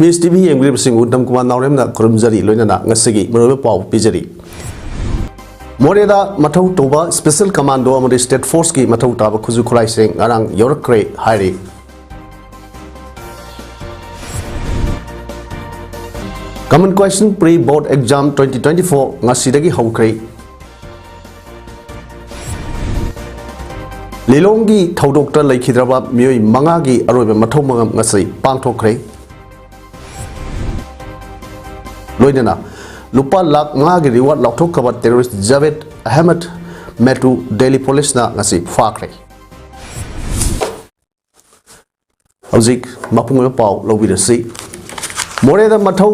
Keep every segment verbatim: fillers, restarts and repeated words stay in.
Image TV ꯌꯦꯡꯕꯤꯔꯤꯕꯁꯤꯡꯕꯨ Uttam Kumar ꯅꯥꯎꯔꯦꯝꯅ ꯈꯨꯔꯨꯝꯖꯔꯤ, ꯂꯣꯏꯅꯅ ꯉꯁꯤꯒꯤ ꯃꯔꯨꯑꯣꯏꯕ ꯄꯥꯎ ꯄꯤꯖꯔꯤ꯫ ꯃꯣꯔꯦꯗ ꯃꯊꯧ ꯇꯧꯕ ꯁ꯭ꯄꯦꯁꯦꯜ ꯀꯃꯥꯟꯗꯣ ꯑꯃꯗꯤ ꯁ꯭ꯇꯦꯠ ꯐꯣꯔꯁꯀꯤ ꯃꯊꯧ ꯇꯥꯕ ꯈꯨꯠꯁꯨ ꯈꯨꯠꯂꯥꯏꯁꯤꯡ ꯉꯔꯥꯡ ꯌꯧꯔꯛꯈ꯭ꯔꯦ ꯍꯥꯏꯔꯤ꯫ Common Question Pre Board Exam twenty twenty-four ꯉꯁꯤꯗꯒꯤ ꯍꯧꯈ꯭ꯔꯦ꯫ ꯂꯤꯂꯣꯡꯒꯤ ꯊꯧꯗꯣꯛꯇ ꯂꯩꯈꯤꯗ꯭ꯔꯕ ꯃꯤꯑꯣꯏ ꯃꯉꯥꯒꯤ ꯑꯔꯣꯏꯕ ꯃꯊꯧ ꯃꯉꯝ ꯉꯁꯤ ꯄꯥꯡꯊꯣꯛꯈ꯭ꯔꯦ꯫ ꯂꯣꯏꯅꯅ ꯂꯨꯄꯥ ꯂꯥꯈ ꯃꯉꯥꯒꯤ ꯔꯤꯋꯥꯔꯗ ꯂꯥꯎꯊꯣꯛꯈ꯭ꯔꯕ ꯇꯦꯔꯣꯔꯤꯁ ꯖꯥꯚꯦꯗ ꯑꯍꯃꯗ ꯃꯦꯇꯨ ꯗꯦꯜꯂꯤ ꯄꯨꯂꯤꯁꯅ ꯉꯁꯤ ꯐꯥꯈ꯭ꯔꯦ꯫ ꯍꯧꯖꯤꯛ ꯃꯄꯨꯡ ꯑꯣꯏꯕ ꯄꯥꯎ ꯂꯧꯕꯤꯔꯁꯤ꯫ ꯃꯣꯔꯦꯗ ꯃꯊꯧ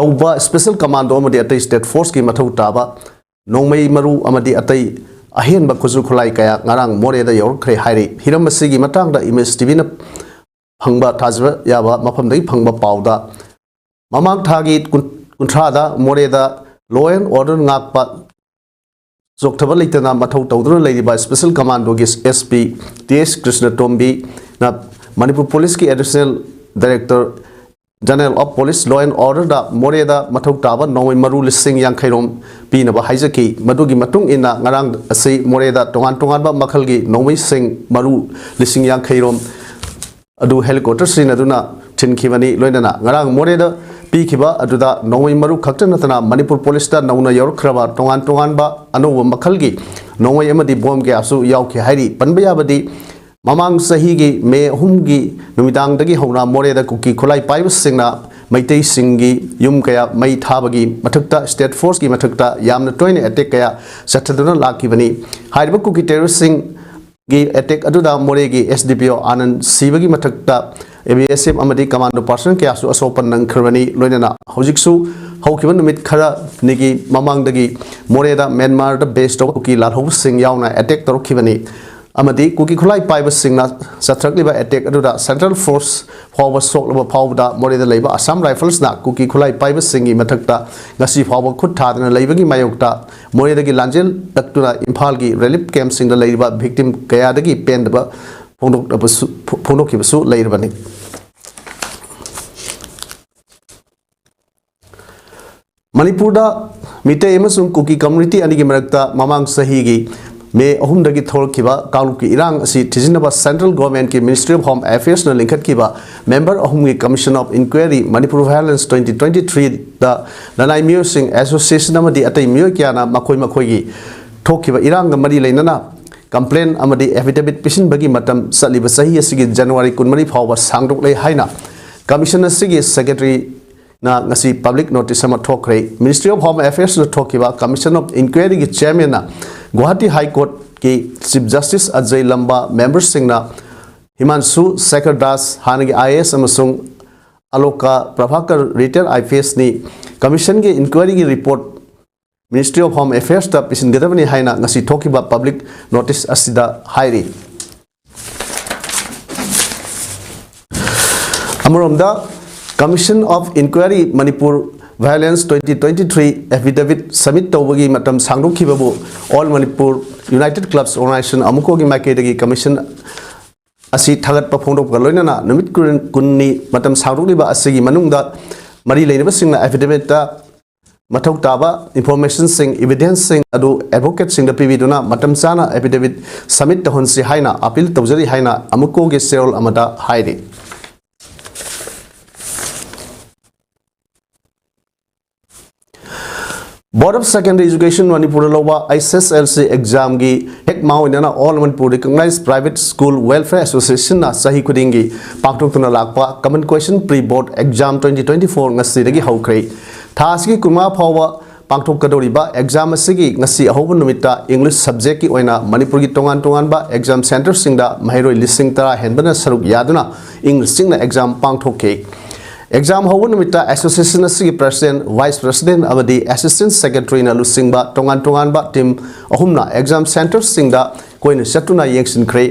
ꯇꯧꯕ ꯁ꯭ꯄꯦꯁꯦꯜ ꯀꯃꯥꯟꯗꯣ ꯑꯃꯗꯤ ꯑꯇꯩ ꯁ꯭ꯇꯦꯠ ꯐꯣꯔꯁꯀꯤ ꯃꯊꯧ ꯇꯥꯕ ꯅꯣꯡꯃꯩ ꯃꯔꯨ ꯑꯃꯗꯤ ꯑꯇꯩ ꯑꯍꯦꯟꯕ ꯈꯨꯠꯁꯨ ꯈꯨꯠꯂꯥꯏ ꯀꯌꯥ ꯉꯔꯥꯡ ꯃꯣꯔꯦꯗ ꯌꯧꯔꯛꯈ꯭ꯔꯦ ꯍꯥꯏꯔꯤ꯫ ꯍꯤꯔꯝ ꯑꯁꯤꯒꯤ ꯃꯇꯥꯡꯗ ꯏꯃꯦꯖ ꯇꯤꯚꯤꯅ ꯐꯪꯕ ꯊꯥꯖꯕ ꯌꯥꯕ ꯃꯐꯝꯗꯒꯤ ꯐꯪꯕ ꯄꯥꯎꯗ, ꯃꯃꯥꯡ ꯊꯥꯒꯤ ꯀꯨꯟ-, ꯀꯨꯟꯊ꯭ꯔꯥꯗ ꯃꯣꯔꯦꯗ law and order ꯉꯥꯛꯄ ꯆꯣꯛꯊꯕ ꯂꯩꯇꯅ ꯃꯊꯧ ꯇꯧꯗꯨꯅ ꯂꯩꯔꯤꯕ ꯁ꯭ꯄꯦꯁꯦꯜ ꯀꯃꯥꯟꯗꯣꯒꯤ ꯑꯦꯁ ꯄꯤ ꯇꯤ ꯑꯦꯁ ꯀ꯭ꯔꯤꯁꯅꯇꯣꯝꯕꯤꯅ ꯃꯅꯤꯄꯨꯔ ꯄꯨꯂꯤꯁꯀꯤ additional director general of police law and order ꯗ ꯃꯣꯔꯦꯗ ꯃꯊꯧ ꯇꯥꯕ ꯅꯣꯡꯃꯩ ꯃꯔꯨ ꯂꯤꯁꯤꯡ ꯌꯥꯡꯈꯩ ꯔꯣꯝ ꯄꯤꯅꯕ ꯍꯥꯏꯖꯈꯤ꯫ ꯃꯗꯨꯒꯤ ꯃꯇꯨꯡ ꯏꯟꯅ ꯉꯔꯥꯡ ꯑꯁꯤ ꯃꯣꯔꯦꯗ ꯇꯣꯉꯥꯟ ꯇꯣꯉꯥꯟꯕ ꯃꯈꯜꯒꯤ ꯅꯣꯡꯃꯩꯁꯤꯡ ꯃꯔꯨ ꯂꯤꯁꯤꯡ ꯌꯥꯡꯈꯩ ꯔꯣꯝ ꯑꯗꯨ ꯍꯦꯂꯤꯀꯣꯞꯇꯔ ꯁꯤꯖꯤꯟꯅꯗꯨꯅ ꯊꯤꯟꯈꯤꯕꯅꯤ꯫ ꯂꯣꯏꯅꯅ ꯉꯔꯥꯡ ꯃꯣꯔꯦꯗ ꯄꯤꯈꯤꯕ ꯑꯗꯨꯗ ꯅꯣꯡꯃꯩ ꯃꯔꯨ ꯈꯛꯇ ꯅꯠꯇꯅ ꯃꯅꯤꯄꯨꯔ ꯄꯨꯂꯤꯁꯇ ꯅꯧꯅ ꯌꯧꯔꯛꯈ꯭ꯔꯕ ꯇꯣꯉꯥꯟ ꯇꯣꯉꯥꯟꯕ ꯑꯅꯧꯕ ꯃꯈꯜꯒꯤ ꯅꯣꯡꯃꯩ ꯑꯃꯗꯤ ꯕꯣꯝ ꯀꯌꯥꯁꯨ ꯌꯥꯎꯈꯤ ꯍꯥꯏꯔꯤ꯫ ꯄꯟꯕ ꯌꯥꯕꯗꯤ, ꯃꯃꯥꯡ ꯆꯍꯤꯒꯤ ꯃꯦ ꯑꯍꯨꯝꯒꯤ ꯅꯨꯃꯤꯗꯥꯡꯗꯒꯤ ꯍꯧꯅ ꯃꯣꯔꯦꯗ ꯀꯨꯀꯤ ꯈꯨꯠꯂꯥꯏ ꯄꯥꯏꯕꯁꯤꯡꯅ ꯃꯩꯇꯩꯁꯤꯡꯒꯤ ꯌꯨꯝ ꯀꯌꯥ ꯃꯩ ꯊꯥꯕꯒꯤ ꯃꯊꯛꯇ, ꯁ꯭ꯇꯦꯠ ꯐꯣꯔꯁꯀꯤ ꯃꯊꯛꯇ ꯌꯥꯝꯅ ꯇꯣꯏꯅ ꯑꯦꯇꯦꯛ ꯀꯌꯥ ꯆꯠꯊꯗꯨꯅ ꯂꯥꯛꯈꯤꯕꯅꯤ꯫ ꯍꯥꯏꯔꯤꯕ ꯀꯨꯀꯤ ꯇꯦꯔꯣꯔꯤꯁꯁꯤꯡꯒꯤ ꯑꯦꯇꯦꯛ ꯑꯗꯨꯗ ꯃꯣꯔꯦꯒꯤ ꯑꯦꯁ ꯗꯤ ꯄꯤ ꯑꯣ ꯑꯥꯅꯟ ꯁꯤꯕꯒꯤ ꯃꯊꯛꯇ, ꯑꯦ ꯕꯤ ꯑꯦꯁ ꯑꯦꯐ ꯑꯃꯗꯤ ꯀꯃꯥꯟꯗꯣ ꯄꯥꯔꯁꯟ ꯀꯌꯥꯁꯨ ꯑꯁꯣꯛ ꯑꯄꯟ ꯅꯪꯈ꯭ꯔꯕꯅꯤ꯫ ꯂꯣꯏꯅꯅ ꯍꯧꯖꯤꯛꯁꯨ ꯍꯧꯈꯤꯕ ꯅꯨꯃꯤꯠ ꯈꯔꯅꯤꯒꯤ ꯃꯃꯥꯡꯗꯒꯤ ꯃꯣꯔꯦꯗ ꯃ꯭ꯌꯥꯟꯃꯥꯔꯗ ꯕꯦꯁ ꯇꯧꯕ ꯀꯨꯀꯤ ꯂꯥꯜꯍꯧꯕꯁꯤꯡ ꯌꯥꯎꯅ ꯑꯦꯇꯦꯛ ꯇꯧꯔꯛꯈꯤꯕꯅꯤ꯫ ꯑꯃꯗꯤ ꯀꯨꯀꯤ ꯈꯨꯠꯂꯥꯏ ꯄꯥꯏꯕꯁꯤꯡꯅ ꯆꯠꯊꯔꯛꯂꯤꯕ ꯑꯦꯇꯦꯛ ꯑꯗꯨꯗ ꯁꯦꯟꯇ꯭ꯔꯦꯜ ꯐꯣꯔꯁ ꯐꯥꯎꯕ ꯁꯣꯛꯂꯕ ꯐꯥꯎꯕꯗ ꯃꯣꯔꯦꯗ ꯂꯩꯕ ꯑꯁꯥꯝ ꯔꯥꯏꯐꯜꯁꯅ ꯀꯨꯀꯤ ꯈꯨꯠꯂꯥꯏ ꯄꯥꯏꯕꯁꯤꯡꯒꯤ ꯃꯊꯛꯇ ꯉꯁꯤ ꯐꯥꯎꯕ ꯈꯨꯠ ꯊꯥꯗꯅ ꯂꯩꯕꯒꯤ ꯃꯥꯌꯣꯛꯇ ꯃꯣꯔꯦꯗꯒꯤ ꯂꯥꯟꯖꯦꯜꯂꯛꯇꯨꯅ ꯏꯝꯐꯥꯜꯒꯤ ꯔꯤꯂꯤꯐ ꯀꯦꯝꯞꯁꯤꯡꯗ ꯂꯩꯔꯤꯕ ꯚꯤꯛꯇꯤꯝ ꯀꯌꯥꯗꯒꯤ ꯄꯦꯟꯗꯕ ꯐꯣꯡꯗꯣꯛꯅꯕꯁꯨ-, ꯐꯣꯡꯗꯣꯛꯈꯤꯕꯁꯨ ꯂꯩꯔꯕꯅꯤ꯫ ꯃꯅꯤꯄꯨꯔꯗ ꯃꯤꯇꯩ ꯑꯃꯁꯨꯡ ꯀꯨꯀꯤ ꯀꯝꯃ꯭ꯌꯨꯅꯤꯇꯤ ꯑꯅꯤꯒꯤ ꯃꯔꯛꯇ ꯃꯃꯥꯡ ꯆꯍꯤꯒꯤ ꯃꯦ ꯑꯍꯨꯝꯗꯒꯤ ꯊꯣꯛꯂꯛꯈꯤꯕ ꯀꯥꯡꯂꯨꯞꯀꯤ ꯏꯔꯥꯡ ꯑꯁꯤ ꯊꯤꯖꯤꯟꯅꯕ ꯁꯦꯟꯇ꯭ꯔꯦꯜ ꯒꯣꯔꯃꯦꯟꯠꯀꯤ ꯃꯤꯅꯤꯁꯇ꯭ꯔꯤ ꯑꯣꯐ ꯍꯣꯝ ꯑꯦꯐꯤꯌꯔꯁꯅ ꯂꯤꯡꯈꯠꯈꯤꯕ ꯃꯦꯝꯕꯔ ꯑꯍꯨꯝꯒꯤ commission of inquiry Manipur violence twenty twenty ꯊ꯭ꯔꯤꯗ ꯂꯅꯥꯏ ꯃꯤꯑꯣꯏꯁꯤꯡ, ꯑꯦꯁꯣꯁꯤꯌꯦꯁꯟ ꯑꯃꯗꯤ ꯑꯇꯩ ꯃꯤꯑꯣꯏ ꯀꯌꯥꯅ ꯃꯈꯣꯏ ꯃꯈꯣꯏꯒꯤ ꯊꯣꯛꯈꯤꯕ ꯏꯔꯥꯡꯒ ꯃꯔꯤ ꯂꯩꯅꯅ ꯀꯝꯄ꯭ꯂꯦꯟ ꯑꯃꯗꯤ ꯑꯦꯐꯤꯗꯦꯕꯤꯠ ꯄꯤꯁꯤꯟꯕꯒꯤ ꯃꯇꯝ ꯆꯠꯂꯤꯕ ꯆꯍꯤ ꯑꯁꯤꯒꯤ ꯖꯅꯋꯥꯔꯤ ꯀꯨꯟꯃꯔꯤ ꯐꯥꯎꯕ ꯁꯥꯡꯗꯣꯛꯂꯦ ꯍꯥꯏꯅ ꯀꯃꯤꯁꯟ ꯑꯁꯤꯒꯤ ꯁꯦꯀ꯭ꯔꯦꯇꯔꯤꯅ ꯉꯁꯤ ꯄꯕ꯭ꯂꯤꯛ ꯅꯣꯇꯤꯁ ꯑꯃ ꯊꯣꯛꯈ꯭ꯔꯦ꯫ ꯃꯤꯅꯤꯁꯇ꯭ꯔꯤ ꯑꯣꯐ ꯍꯣꯝ ꯑꯦꯐꯤꯌꯔꯁꯇ ꯊꯣꯛꯈꯤꯕ ꯀꯃꯤꯁꯟ ꯑꯣꯐ ꯏꯟꯀ꯭ꯋꯥꯏꯔꯤꯒꯤ ꯆꯤꯌꯔꯃꯦꯟꯅ ꯒꯨꯋꯥꯍꯥꯇꯤ ꯍꯥꯏ ꯀꯣꯔꯠꯀꯤ ꯆꯤꯐ ꯖꯁꯇꯤꯁ ꯑꯖꯌ ꯂꯝꯕꯥ, ꯃꯦꯝꯕꯔꯁꯤꯡꯅ ꯍꯤꯃꯥꯟꯁꯨ ꯁꯦꯈꯔ ꯗꯥꯁ, ꯍꯥꯟꯅꯒꯤ ꯑꯥꯏ ꯑꯦ ꯑꯦꯁ, ꯑꯃꯁꯨꯡ Aloka Prabhakar, retire I P ꯑꯦꯁꯅꯤ꯫ ꯀꯃꯤꯁꯟꯒꯤ ꯏꯟꯀ꯭ꯋꯥꯏꯔꯤꯒꯤ ꯔꯤꯄꯣꯔꯠ ꯃꯤꯅꯤꯁꯇ꯭ꯔꯤ ꯑꯣꯐ ꯍꯣꯝ ꯑꯦꯐꯤꯌꯔꯁꯇ ꯄꯤꯁꯤꯟꯒꯗꯕꯅꯤ ꯍꯥꯏꯅ ꯉꯁꯤ ꯊꯣꯛꯈꯤꯕ ꯄꯕ꯭ꯂꯤꯛ ꯅꯣꯇꯤꯁ ꯑꯁꯤꯗ ꯍꯥꯏꯔꯤ꯫ ꯑꯃꯔꯣꯝꯗ, commission of inquiry Manipur violence twenty twenty three affidavit submit ꯇꯧꯕꯒꯤ ꯃꯇꯝ ꯁꯥꯡꯗꯣꯛꯈꯤꯕꯕꯨ all Manipur united clubs organisation, ꯑꯃꯨꯀꯣꯒꯤ ꯃꯥꯏꯀꯩꯗꯒꯤ ꯀꯃꯤꯁꯟ ꯑꯁꯤ ꯊꯥꯒꯠꯄ ꯐꯣꯡꯗꯣꯛꯄꯒ ꯂꯣꯏꯅꯅ ꯅꯨꯃꯤꯠ ꯀꯨꯟ, ꯀꯨꯟꯅꯤ ꯃꯇꯝ ꯁꯥꯡꯗꯣꯛꯂꯤꯕ ꯑꯁꯤꯒꯤ ꯃꯅꯨꯡꯗ ꯃꯔꯤ ꯂꯩꯅꯕꯁꯤꯡꯅ ꯑꯦꯐꯤꯗꯦꯕꯤꯠꯇ ꯃꯊꯧ ꯇꯥꯕ ꯏꯟꯐꯣꯔꯃꯦꯁꯟꯁꯤꯡ, ꯏꯚꯤꯗꯦꯟꯁꯁꯤꯡ ꯑꯗꯨ ꯑꯦꯗꯚꯣꯀꯦꯠꯁꯤꯡꯗ ꯄꯤꯕꯤꯗꯨꯅ ꯃꯇꯝ ꯆꯥꯅ ꯑꯦꯐꯤꯗꯦꯕꯤꯠ ꯁꯕꯃꯤꯠ ꯇꯧꯍꯟꯁꯤ ꯍꯥꯏꯅ ꯑꯄꯤꯜ ꯇꯧꯖꯔꯤ ꯍꯥꯏꯅ ꯑꯃꯨꯀꯣꯒꯤ ꯆꯦꯔꯣꯜ ꯑꯃꯗ ꯍꯥꯏꯔꯤ꯫ Board of Secondary Education ꯃꯅꯤꯄꯨꯔꯗ ꯂꯧꯕ ꯑꯩꯆ ꯑꯦꯁ ꯑꯦꯜ ꯁꯤ ꯑꯦꯛꯖꯥꯝꯒꯤ ꯍꯦꯛ ꯃꯥ ꯑꯣꯏꯅꯅ All Manipur Recognized Private School Welfare Associationꯅ ꯆꯍꯤ ꯈꯨꯗꯤꯡꯒꯤ ꯄꯥꯡꯊꯣꯛꯇꯨꯅ ꯂꯥꯛꯄ Common Question Pre-Board Exam twenty twenty-four ꯉꯁꯤꯗꯒꯤ ꯍꯧꯈ꯭ꯔꯦ꯫ ꯊꯥ ꯑꯁꯤꯒꯤ ꯀꯨꯟꯃꯉꯥ ꯐꯥꯎꯕ ꯄꯥꯡꯊꯣꯛꯀꯗꯧꯔꯤꯕ ꯑꯦꯛꯖꯥꯝ ꯑꯁꯤꯒꯤ ꯉꯁꯤ ꯑꯍꯧꯕ ꯅꯨꯃꯤꯠꯇ ꯏꯪꯂꯤꯁ ꯁꯕꯖꯦꯛꯀꯤ ꯑꯣꯏꯅ ꯃꯅꯤꯄꯨꯔꯒꯤ ꯇꯣꯉꯥꯟ ꯇꯣꯉꯥꯟꯕ ꯑꯦꯛꯖꯥꯝ ꯁꯦꯟꯇꯔꯁꯤꯡꯗ ꯃꯍꯩꯔꯣꯏ ꯂꯤꯁꯤꯡ ꯇꯔꯥ ꯍꯦꯟꯕꯅ ꯁꯔꯨꯛ ꯌꯥꯗꯨꯅ ꯏꯪ ꯆꯤꯛꯅ ꯑꯦꯛꯖꯥꯝ ꯄꯥꯡꯊꯣꯛꯈꯤ꯫ ꯑꯦꯛꯖꯥꯝ ꯍꯧꯕ ꯅꯨꯃꯤꯠꯇ ꯑꯦꯁꯣꯁꯤꯌꯦꯁꯟ ꯑꯁꯤꯒꯤ ꯄ꯭ꯔꯁꯤꯗꯦꯟ, ꯚꯥꯏꯁ ꯄ꯭ꯔꯁꯤꯗꯦꯟ ꯑꯃꯗꯤ ꯑꯦꯁꯤꯁꯇꯦꯟ ꯁꯦꯀ꯭ꯔꯦꯇꯔꯤꯅ ꯂꯨꯆꯤꯡꯕ ꯇꯣꯉꯥꯟ ꯇꯣꯉꯥꯟꯕ ꯇꯤꯝ ꯑꯍꯨꯝꯅ ꯑꯦꯛꯖꯥꯝ ꯁꯦꯟꯇꯔꯁꯤꯡꯗ ꯀꯣꯏꯅ ꯆꯠꯇꯨꯅ ꯌꯦꯡꯁꯤꯟꯈ꯭ꯔꯦ꯫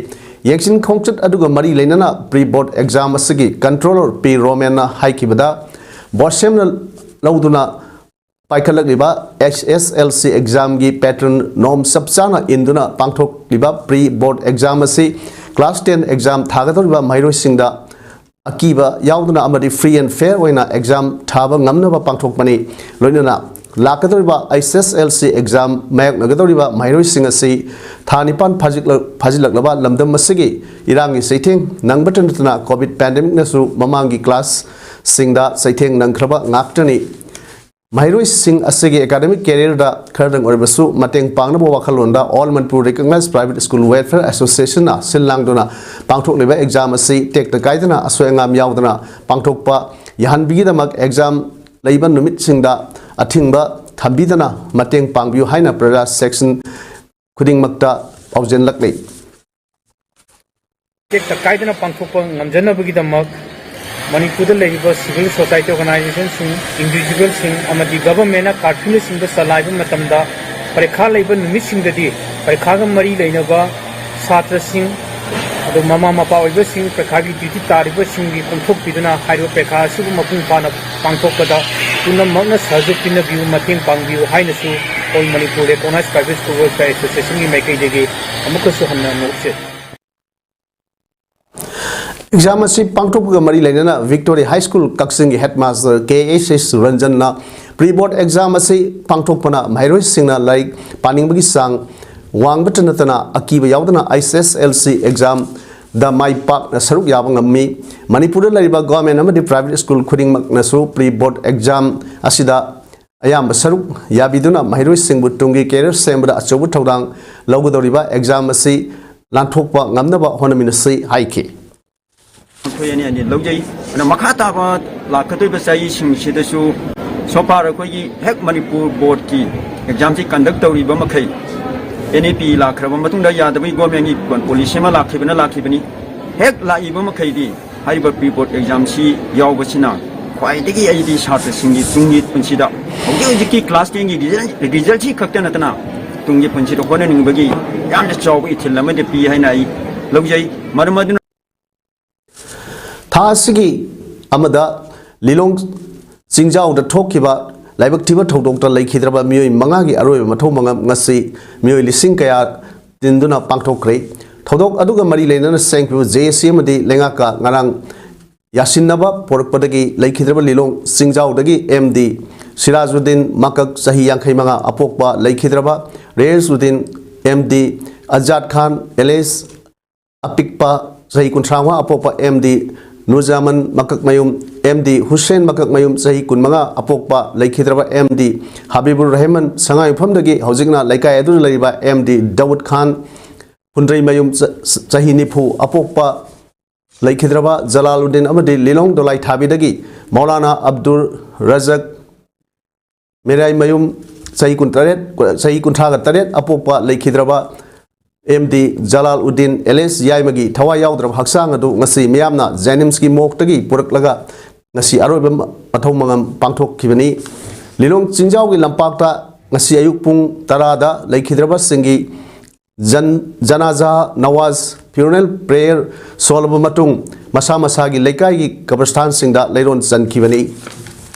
ꯌꯦꯡꯁꯤꯟ ꯈꯣꯡꯆꯠ ꯑꯗꯨꯒ ꯃꯔꯤ ꯂꯩꯅꯅ ꯄ꯭ꯔꯤ ꯕꯣꯔꯗ ꯑꯦꯛꯖꯥꯝ ꯑꯁꯤꯒꯤ ꯀꯟꯇ꯭ꯔꯣꯂꯔ ꯄꯤ ꯔꯣꯃꯦꯟꯅ ꯍꯥꯏꯈꯤꯕꯗ, ꯕꯣꯔꯗ ꯁꯦꯝꯅ ꯂꯧꯗꯨꯅ ꯄꯥꯏꯈꯠꯂꯛꯂꯤꯕ ꯑꯦꯁ ꯑꯦꯁ ꯑꯦꯜ ꯁꯤ ꯑꯦꯛꯖꯥꯝꯒꯤ ꯄꯦꯇꯔꯟ ꯅꯣꯝ ꯆꯞ ꯆꯥꯅ ꯏꯟꯗꯨꯅ ꯄꯥꯡꯊꯣꯛꯂꯤꯕ ꯄ꯭ꯔꯤ ꯕꯣꯔꯗ ꯑꯦꯛꯖꯥꯝ ꯑꯁꯤ ꯀ꯭ꯂꯥꯁ ꯇꯦꯟ ꯑꯦꯛꯖꯥꯝ ꯊꯥꯒꯗꯧꯔꯤꯕ ꯃꯍꯩꯔꯣꯏꯁꯤꯡꯗ ꯑꯀꯤꯕ ꯌꯥꯎꯗꯅ ꯑꯃꯗꯤ ꯐ꯭ꯔꯤ ꯑꯦꯟ ꯐꯦꯌꯔ ꯑꯣꯏꯅ ꯑꯦꯛꯖꯥꯝ ꯊꯥꯕ ꯉꯝꯅꯕ ꯄꯥꯡꯊꯣꯛꯄꯅꯤ꯫ ꯂꯣꯏꯅꯅ ꯂꯥꯛꯀꯗꯧꯔꯤꯕ ꯑꯩꯆ ꯑꯦꯁ ꯑꯦꯜ ꯁꯤ ꯑꯦꯛꯖꯥꯝ ꯃꯥꯌꯣꯛꯅꯒꯗꯧꯔꯤꯕ ꯃꯍꯩꯔꯣꯏꯁꯤꯡ ꯑꯁꯤ ꯊꯥ ꯅꯤꯄꯥꯟ ꯐꯥꯖꯤꯜꯂꯛ-, ꯐꯥꯖꯤꯜꯂꯛꯂꯕ ꯂꯝꯗꯝ ꯑꯁꯤꯒꯤ ꯏꯔꯥꯡꯒꯤ ꯆꯩꯊꯦꯡ ꯅꯪꯕꯇ ꯅꯠꯇꯅ ꯀꯣꯚꯤꯗ ꯄꯦꯟꯗꯦꯃꯤꯛꯅꯁꯨ ꯃꯃꯥꯡꯒꯤ ꯀ꯭ꯂꯥꯁꯁꯤꯡꯗ ꯆꯩꯊꯦꯡ ꯅꯪꯈ꯭ꯔꯕ ꯉꯥꯛꯇꯅꯤ꯫ ꯃꯍꯩꯔꯣꯏꯁꯤꯡ ꯑꯁꯤꯒꯤ ꯑꯦꯀꯥꯗꯃꯤꯛ ꯀꯦꯔꯤꯌꯔꯗ ꯈꯔꯗꯪ ꯑꯣꯏꯔꯕꯁꯨ ꯃꯇꯦꯡ ꯄꯥꯡꯅꯕ ꯋꯥꯈꯜꯂꯣꯟꯗ All Manipur Recognized Private School Welfare Association ꯅ ꯁꯤꯜ ꯂꯥꯡꯗꯨꯅ ꯄꯥꯡꯊꯣꯛꯂꯤꯕ ꯑꯦꯛꯖꯥꯝ ꯑꯁꯤ ꯇꯦꯛꯇ ꯀꯥꯏꯗꯅ ꯑꯁꯣꯏ ꯑꯉꯥꯝ ꯌꯥꯎꯗꯅ ꯄꯥꯡꯊꯣꯛꯄ ꯌꯥꯍꯟꯕꯒꯤꯗꯃꯛ ꯑꯦꯛꯖꯥꯝ ꯂꯩꯕ ꯅꯨꯃꯤꯠꯁꯤꯡꯗ ꯑꯊꯤꯡꯕ ꯊꯝꯕꯤꯗꯅ ꯃꯇꯦꯡ ꯄꯥꯡꯕꯤꯌꯨ ꯍꯥꯏꯅ ꯄ꯭ꯔꯖꯥ ꯁꯦꯛꯁꯟ ꯈꯨꯗꯤꯡꯃꯛꯇ ꯄꯥꯎꯖꯦꯜꯂꯛꯂꯤ꯫ ꯇꯦꯛꯇ ꯀꯥꯏꯗꯅ ꯄꯥꯡꯊꯣꯛꯄ ꯉꯝꯖꯅꯕꯒꯤꯗꯃꯛ ꯃꯅꯤꯄꯨꯔꯗ ꯂꯩꯔꯤꯕ civil society organization ꯁꯤꯡ, individual ꯁꯤꯡ ꯑꯃꯗꯤ government ꯅ curfew ꯅꯆꯤꯡꯕ ꯆꯂꯥꯏꯕ ꯃꯇꯝꯗ ꯄꯔꯤꯈꯥ ꯂꯩꯕ ꯅꯨꯃꯤꯠꯁꯤꯡꯗꯗꯤ ꯄꯔꯤꯈꯥꯒ ꯃꯔꯤ ꯂꯩꯅꯕ ꯁꯥꯇ꯭ꯔꯁꯤꯡ, ꯑꯗꯨ ꯃꯃꯥ ꯃꯄꯥ ꯑꯣꯏꯕꯁꯤꯡ, ꯄꯔꯤꯈꯥꯒꯤ duty ꯇꯥꯔꯤꯕꯁꯤꯡꯒꯤ ꯀꯣꯝꯊꯣꯛꯄꯤꯗꯨꯅ ꯍꯥꯏꯔꯤꯕ ꯄꯔꯤꯈꯥ ꯑꯁꯤꯕꯨ ꯃꯄꯨꯡ ꯐꯥꯅ ꯄꯥꯡꯊꯣꯛꯄꯗ ꯄꯨꯝꯅꯃꯛꯅ ꯁꯍꯖꯣꯛ ꯄꯤꯅꯕꯤꯌꯨ, ꯃꯇꯦꯡ ꯄꯥꯡꯕꯤꯌꯨ ꯍꯥꯏꯅꯁꯨ All Manipur Recognized Private School Welfare Association ꯒꯤ ꯃꯥꯏꯀꯩꯗꯒꯤ ꯑꯃꯨꯛꯀꯁꯨ ꯍꯟꯅ ꯅꯣꯛꯆꯔꯤ꯫ ꯑꯦꯛꯖꯥꯝ ꯑꯁꯤ ꯄꯥꯡꯊꯣꯛꯄꯒ ꯃꯔꯤ ꯂꯩꯅꯅ ꯚꯤꯛꯇꯣꯔꯤ ꯍꯥꯏ ꯁ꯭ꯀꯨꯜ ꯀꯛꯆꯤꯡꯒꯤ ꯍꯦꯗꯃꯥꯁꯇꯔ ꯀꯦ ꯑꯦꯁ ꯑꯦꯁ ꯔꯟꯖꯟꯅ ꯄ꯭ꯔꯤ ꯕꯣꯔꯗ ꯑꯦꯛꯖꯥꯝ ꯑꯁꯤ ꯄꯥꯡꯊꯣꯛꯄꯅ ꯃꯍꯩꯔꯣꯏꯁꯤꯡꯅ ꯂꯥꯏꯔꯤꯛ ꯄꯥꯅꯤꯡꯕꯒꯤ ꯆꯥꯡ ꯋꯥꯡꯕꯇ ꯅꯠꯇꯅ ꯑꯀꯤꯕ ꯌꯥꯎꯗꯅ ꯑꯩꯆ ꯑꯦꯁ ꯑꯦꯜ ꯁꯤ ꯑꯦꯛꯖꯥꯝꯗ ꯃꯥꯏ ꯄꯥꯛꯅ ꯁꯔꯨꯛ ꯌꯥꯕ ꯉꯝꯃꯤ꯫ ꯃꯅꯤꯄꯨꯔꯗ ꯂꯩꯔꯤꯕ ꯒꯣꯔꯃꯦꯟ ꯑꯃꯗꯤ ꯄ꯭ꯔꯥꯏꯚꯦꯠ ꯁ꯭ꯀꯨꯜ ꯈꯨꯗꯤꯡꯃꯛꯅꯁꯨ ꯄ꯭ꯔꯤ ꯕꯣꯔꯗ ꯑꯦꯛꯖꯥꯝ ꯑꯁꯤꯗ ꯑꯌꯥꯝꯕ ꯁꯔꯨꯛ ꯌꯥꯕꯤꯗꯨꯅ ꯃꯍꯩꯔꯣꯏꯁꯤꯡꯕꯨ ꯇꯨꯡꯒꯤ ꯀꯦꯔꯤꯌꯔ ꯁꯦꯝꯕꯗ ꯑꯆꯧꯕ ꯊꯧꯗꯥꯡ ꯂꯧꯒꯗꯧꯔꯤꯕ ꯑꯦꯛꯖꯥꯝ ꯑꯁꯤ ꯂꯥꯟꯊꯣꯛꯄ ꯉꯝꯅꯕ ꯍꯣꯠꯅꯃꯤꯟꯅꯁꯤ ꯍꯥꯏꯈꯤ꯫ ꯑꯩꯈꯣꯏ ꯑꯅꯤ ꯑꯅꯤ ꯂꯧꯖꯩ꯫ ꯑꯗꯨꯅ ꯃꯈꯥ ꯇꯥꯕ ꯂꯥꯛꯀꯗꯧꯔꯤꯕ ꯆꯍꯤꯁꯤꯡꯁꯤꯗꯁꯨ So far ꯑꯩꯈꯣꯏꯒꯤ ꯍꯦꯛ ꯃꯅꯤꯄꯨꯔ ꯕꯣꯔꯗꯀꯤ ꯑꯦꯛꯖꯥꯝꯁꯤ ꯀꯟꯗꯛ ꯇꯧꯔꯤꯕ ꯃꯈꯩ, ꯑꯦꯟ ꯏ ꯄꯤ ꯂꯥꯛꯈ꯭ꯔꯕ ꯃꯇꯨꯡꯗ ꯌꯥꯗꯕꯒꯤ ꯒꯣꯔꯃꯦꯟꯒꯤ ꯄꯣꯂꯤꯁꯤ ꯑꯃ ꯂꯥꯛꯈꯤꯕꯅ ꯂꯥꯛꯈꯤꯕꯅꯤ꯫ ꯍꯦꯛ ꯂꯥꯛꯏꯕ ꯃꯈꯩꯗꯤ ꯍꯥꯏꯔꯤꯕ ꯄ꯭ꯔꯤ ꯕꯣꯔꯗ ꯑꯦꯛꯖꯥꯝꯁꯤ ꯌꯥꯎꯕꯁꯤꯅ ꯈ꯭ꯋꯥꯏꯗꯒꯤ ꯑꯩꯗꯤ ꯁꯥꯇ꯭ꯔꯁꯤꯡꯒꯤ ꯇꯨꯡꯒꯤ ꯄꯨꯟꯁꯤꯗ, ꯍꯧꯖꯤꯛ ꯍꯧꯖꯤꯛꯀꯤ ꯀ꯭ꯂꯥꯁ ꯇꯦꯟꯒꯤ ꯔꯤꯖꯜ, ꯔꯤꯖꯜꯁꯤ ꯈꯛꯇ ꯅꯠꯇꯅ ꯇꯨꯡꯒꯤ ꯄꯨꯟꯁꯤꯗ ꯍꯣꯠꯅꯅꯤꯡꯕꯒꯤ ꯌꯥꯝꯅ ꯆꯥꯎꯕ ꯏꯊꯤꯜ ꯑꯃꯗꯤ ꯄꯤ ꯍꯥꯏꯅ ꯑꯩ ꯂꯧꯖꯩ꯫ ꯃꯔꯝ ꯑꯗꯨꯅ ꯊꯥ ꯑꯁꯤꯒꯤ ꯑꯃꯗ ꯂꯤꯂꯣꯡ ꯆꯤꯡꯖꯥꯎꯗ ꯊꯣꯛꯈꯤꯕ ꯂꯥꯏꯕꯛ ꯊꯤꯕ ꯊꯧꯗꯣꯛꯇ ꯂꯩꯈꯤꯗ꯭ꯔꯕ ꯃꯤꯑꯣꯏ ꯃꯉꯥꯒꯤ ꯑꯔꯣꯏꯕ ꯃꯊꯧ ꯃꯉꯝ ꯉꯁꯤ ꯃꯤꯑꯣꯏ ꯂꯤꯁꯤꯡ ꯀꯌꯥ ꯇꯤꯟꯗꯨꯅ ꯄꯥꯡꯊꯣꯛꯈ꯭ꯔꯦ꯫ ꯊꯧꯗꯣꯛ ꯑꯗꯨꯒ ꯃꯔꯤ ꯂꯩꯅꯅ ꯁꯦꯡꯈꯤꯕ ꯖꯦ ꯑꯦ ꯁꯤ ꯑꯃꯗꯤ ꯂꯩꯉꯥꯛꯀ ꯉꯔꯥꯡ ꯌꯥꯁꯤꯟꯅꯕ ꯄꯣꯔꯛꯄꯗꯒꯤ ꯂꯩꯈꯤꯗ꯭ꯔꯕ ꯂꯤꯂꯣꯡ ꯆꯤꯡꯖꯥꯎꯗꯒꯤ ꯑꯦꯝ ꯗꯤ ꯁꯤꯔꯥꯖꯨꯗꯤꯟ ꯃꯀꯛ ꯆꯍꯤ ꯌꯥꯡꯈꯩ ꯃꯉꯥ ꯑꯄꯣꯛꯄ ꯂꯩꯈꯤꯗ꯭ꯔꯕ ꯔꯦꯁꯎꯗꯤꯟ, ꯑꯦꯝ ꯗꯤ ꯑꯖꯥꯗ ꯈꯥꯟ ꯑꯦꯂꯦꯁ ꯑꯄꯤꯛꯄ ꯆꯍꯤ ꯀꯨꯟꯊ꯭ꯔꯥ ꯃꯉꯥ ꯑꯄꯣꯛꯄ ꯑꯦꯝ ꯗꯤ ꯅꯨꯔꯖꯥꯃꯟ ꯃꯀꯛꯃꯌꯨꯝ, ꯑꯦꯝ ꯗꯤ ꯍꯨꯁꯦꯟ ꯃꯀꯛꯃꯌꯨꯝ ꯆꯍꯤ ꯀꯨꯟꯃꯉꯥ ꯑꯄꯣꯛꯄ ꯂꯩꯈꯤꯗ꯭ꯔꯕ ꯑꯦꯝ ꯗꯤ ꯍꯕꯤꯕꯨꯔ ꯔꯍꯃꯟ ꯁꯉꯥꯏꯌꯨꯝꯐꯝꯗꯒꯤ ꯍꯧꯖꯤꯛꯅ ꯂꯩꯀꯥꯏ ꯑꯗꯨꯗ ꯂꯩꯔꯤꯕ ꯑꯦꯝ ꯗꯤ ꯗꯥꯎꯗ ꯈꯥꯟ ꯍꯨꯟꯗ꯭ꯔꯩꯃꯌꯨꯝ ꯆ-, ꯆꯍꯤ ꯅꯤꯐꯨ ꯑꯄꯣꯛꯄ ꯂꯩꯈꯤꯗ꯭ꯔꯕ ꯖꯂꯥꯂꯨꯗꯤꯟ ꯑꯃꯗꯤ ꯂꯤꯂꯣꯡ ꯗꯣꯂꯥꯏꯊꯥꯕꯤꯗꯒꯤ ꯃꯧꯂꯥꯅꯥ ꯑꯕꯗꯨꯔ ꯔꯖꯛ ꯃꯦꯔꯥꯏꯃꯌꯨꯝ ꯆꯍꯤ ꯀꯨꯟꯇꯔꯦꯠ, ꯆꯍꯤ ꯀꯨꯟꯊ꯭ꯔꯥꯒ ꯇꯔꯦꯠ ꯑꯄꯣꯛꯄ ꯂꯩꯈꯤꯗ꯭ꯔꯕ ꯑꯦꯝ ꯗꯤ ꯖꯂꯥꯜ ꯎꯗꯤꯟ ꯑꯦꯂꯦꯁ ꯌꯥꯏꯃꯒꯤ ꯊꯋꯥꯏ ꯌꯥꯎꯗ꯭ꯔꯕ ꯍꯛꯆꯥꯡ ꯑꯗꯨ ꯉꯁꯤ ꯃꯤꯌꯥꯝꯅ ꯖꯦꯅꯤꯝꯁꯀꯤ ꯃꯣꯔꯒꯇꯒꯤ ꯄꯨꯔꯛꯂꯒ ꯉꯁꯤ ꯑꯔꯣꯏꯕ ꯃ-, ꯃꯊꯧ ꯃꯉꯝ ꯄꯥꯡꯊꯣꯛꯈꯤꯕꯅꯤ꯫ ꯂꯤꯂꯣꯡ ꯆꯤꯡꯖꯥꯎꯒꯤ ꯂꯝꯄꯥꯛꯇ ꯉꯁꯤ ꯑꯌꯨꯛ ꯄꯨꯡ ꯇꯔꯥꯗ ꯂꯩꯈꯤꯗ꯭ꯔꯕꯁꯤꯡꯒꯤ ꯖꯟ-, ꯖꯅꯥꯖꯥ ꯅꯋꯥꯖ ꯐ꯭ꯌꯨꯅꯔꯦꯜ ꯄ꯭ꯔꯦꯌꯔ ꯁꯣꯜꯂꯕ ꯃꯇꯨꯡ ꯃꯁꯥ ꯃꯁꯥꯒꯤ ꯂꯩꯀꯥꯏꯒꯤ ꯀꯕꯔꯁꯊꯥꯟꯁꯤꯡꯗ ꯂꯩꯔꯣꯟ ꯆꯟꯈꯤꯕꯅꯤ꯫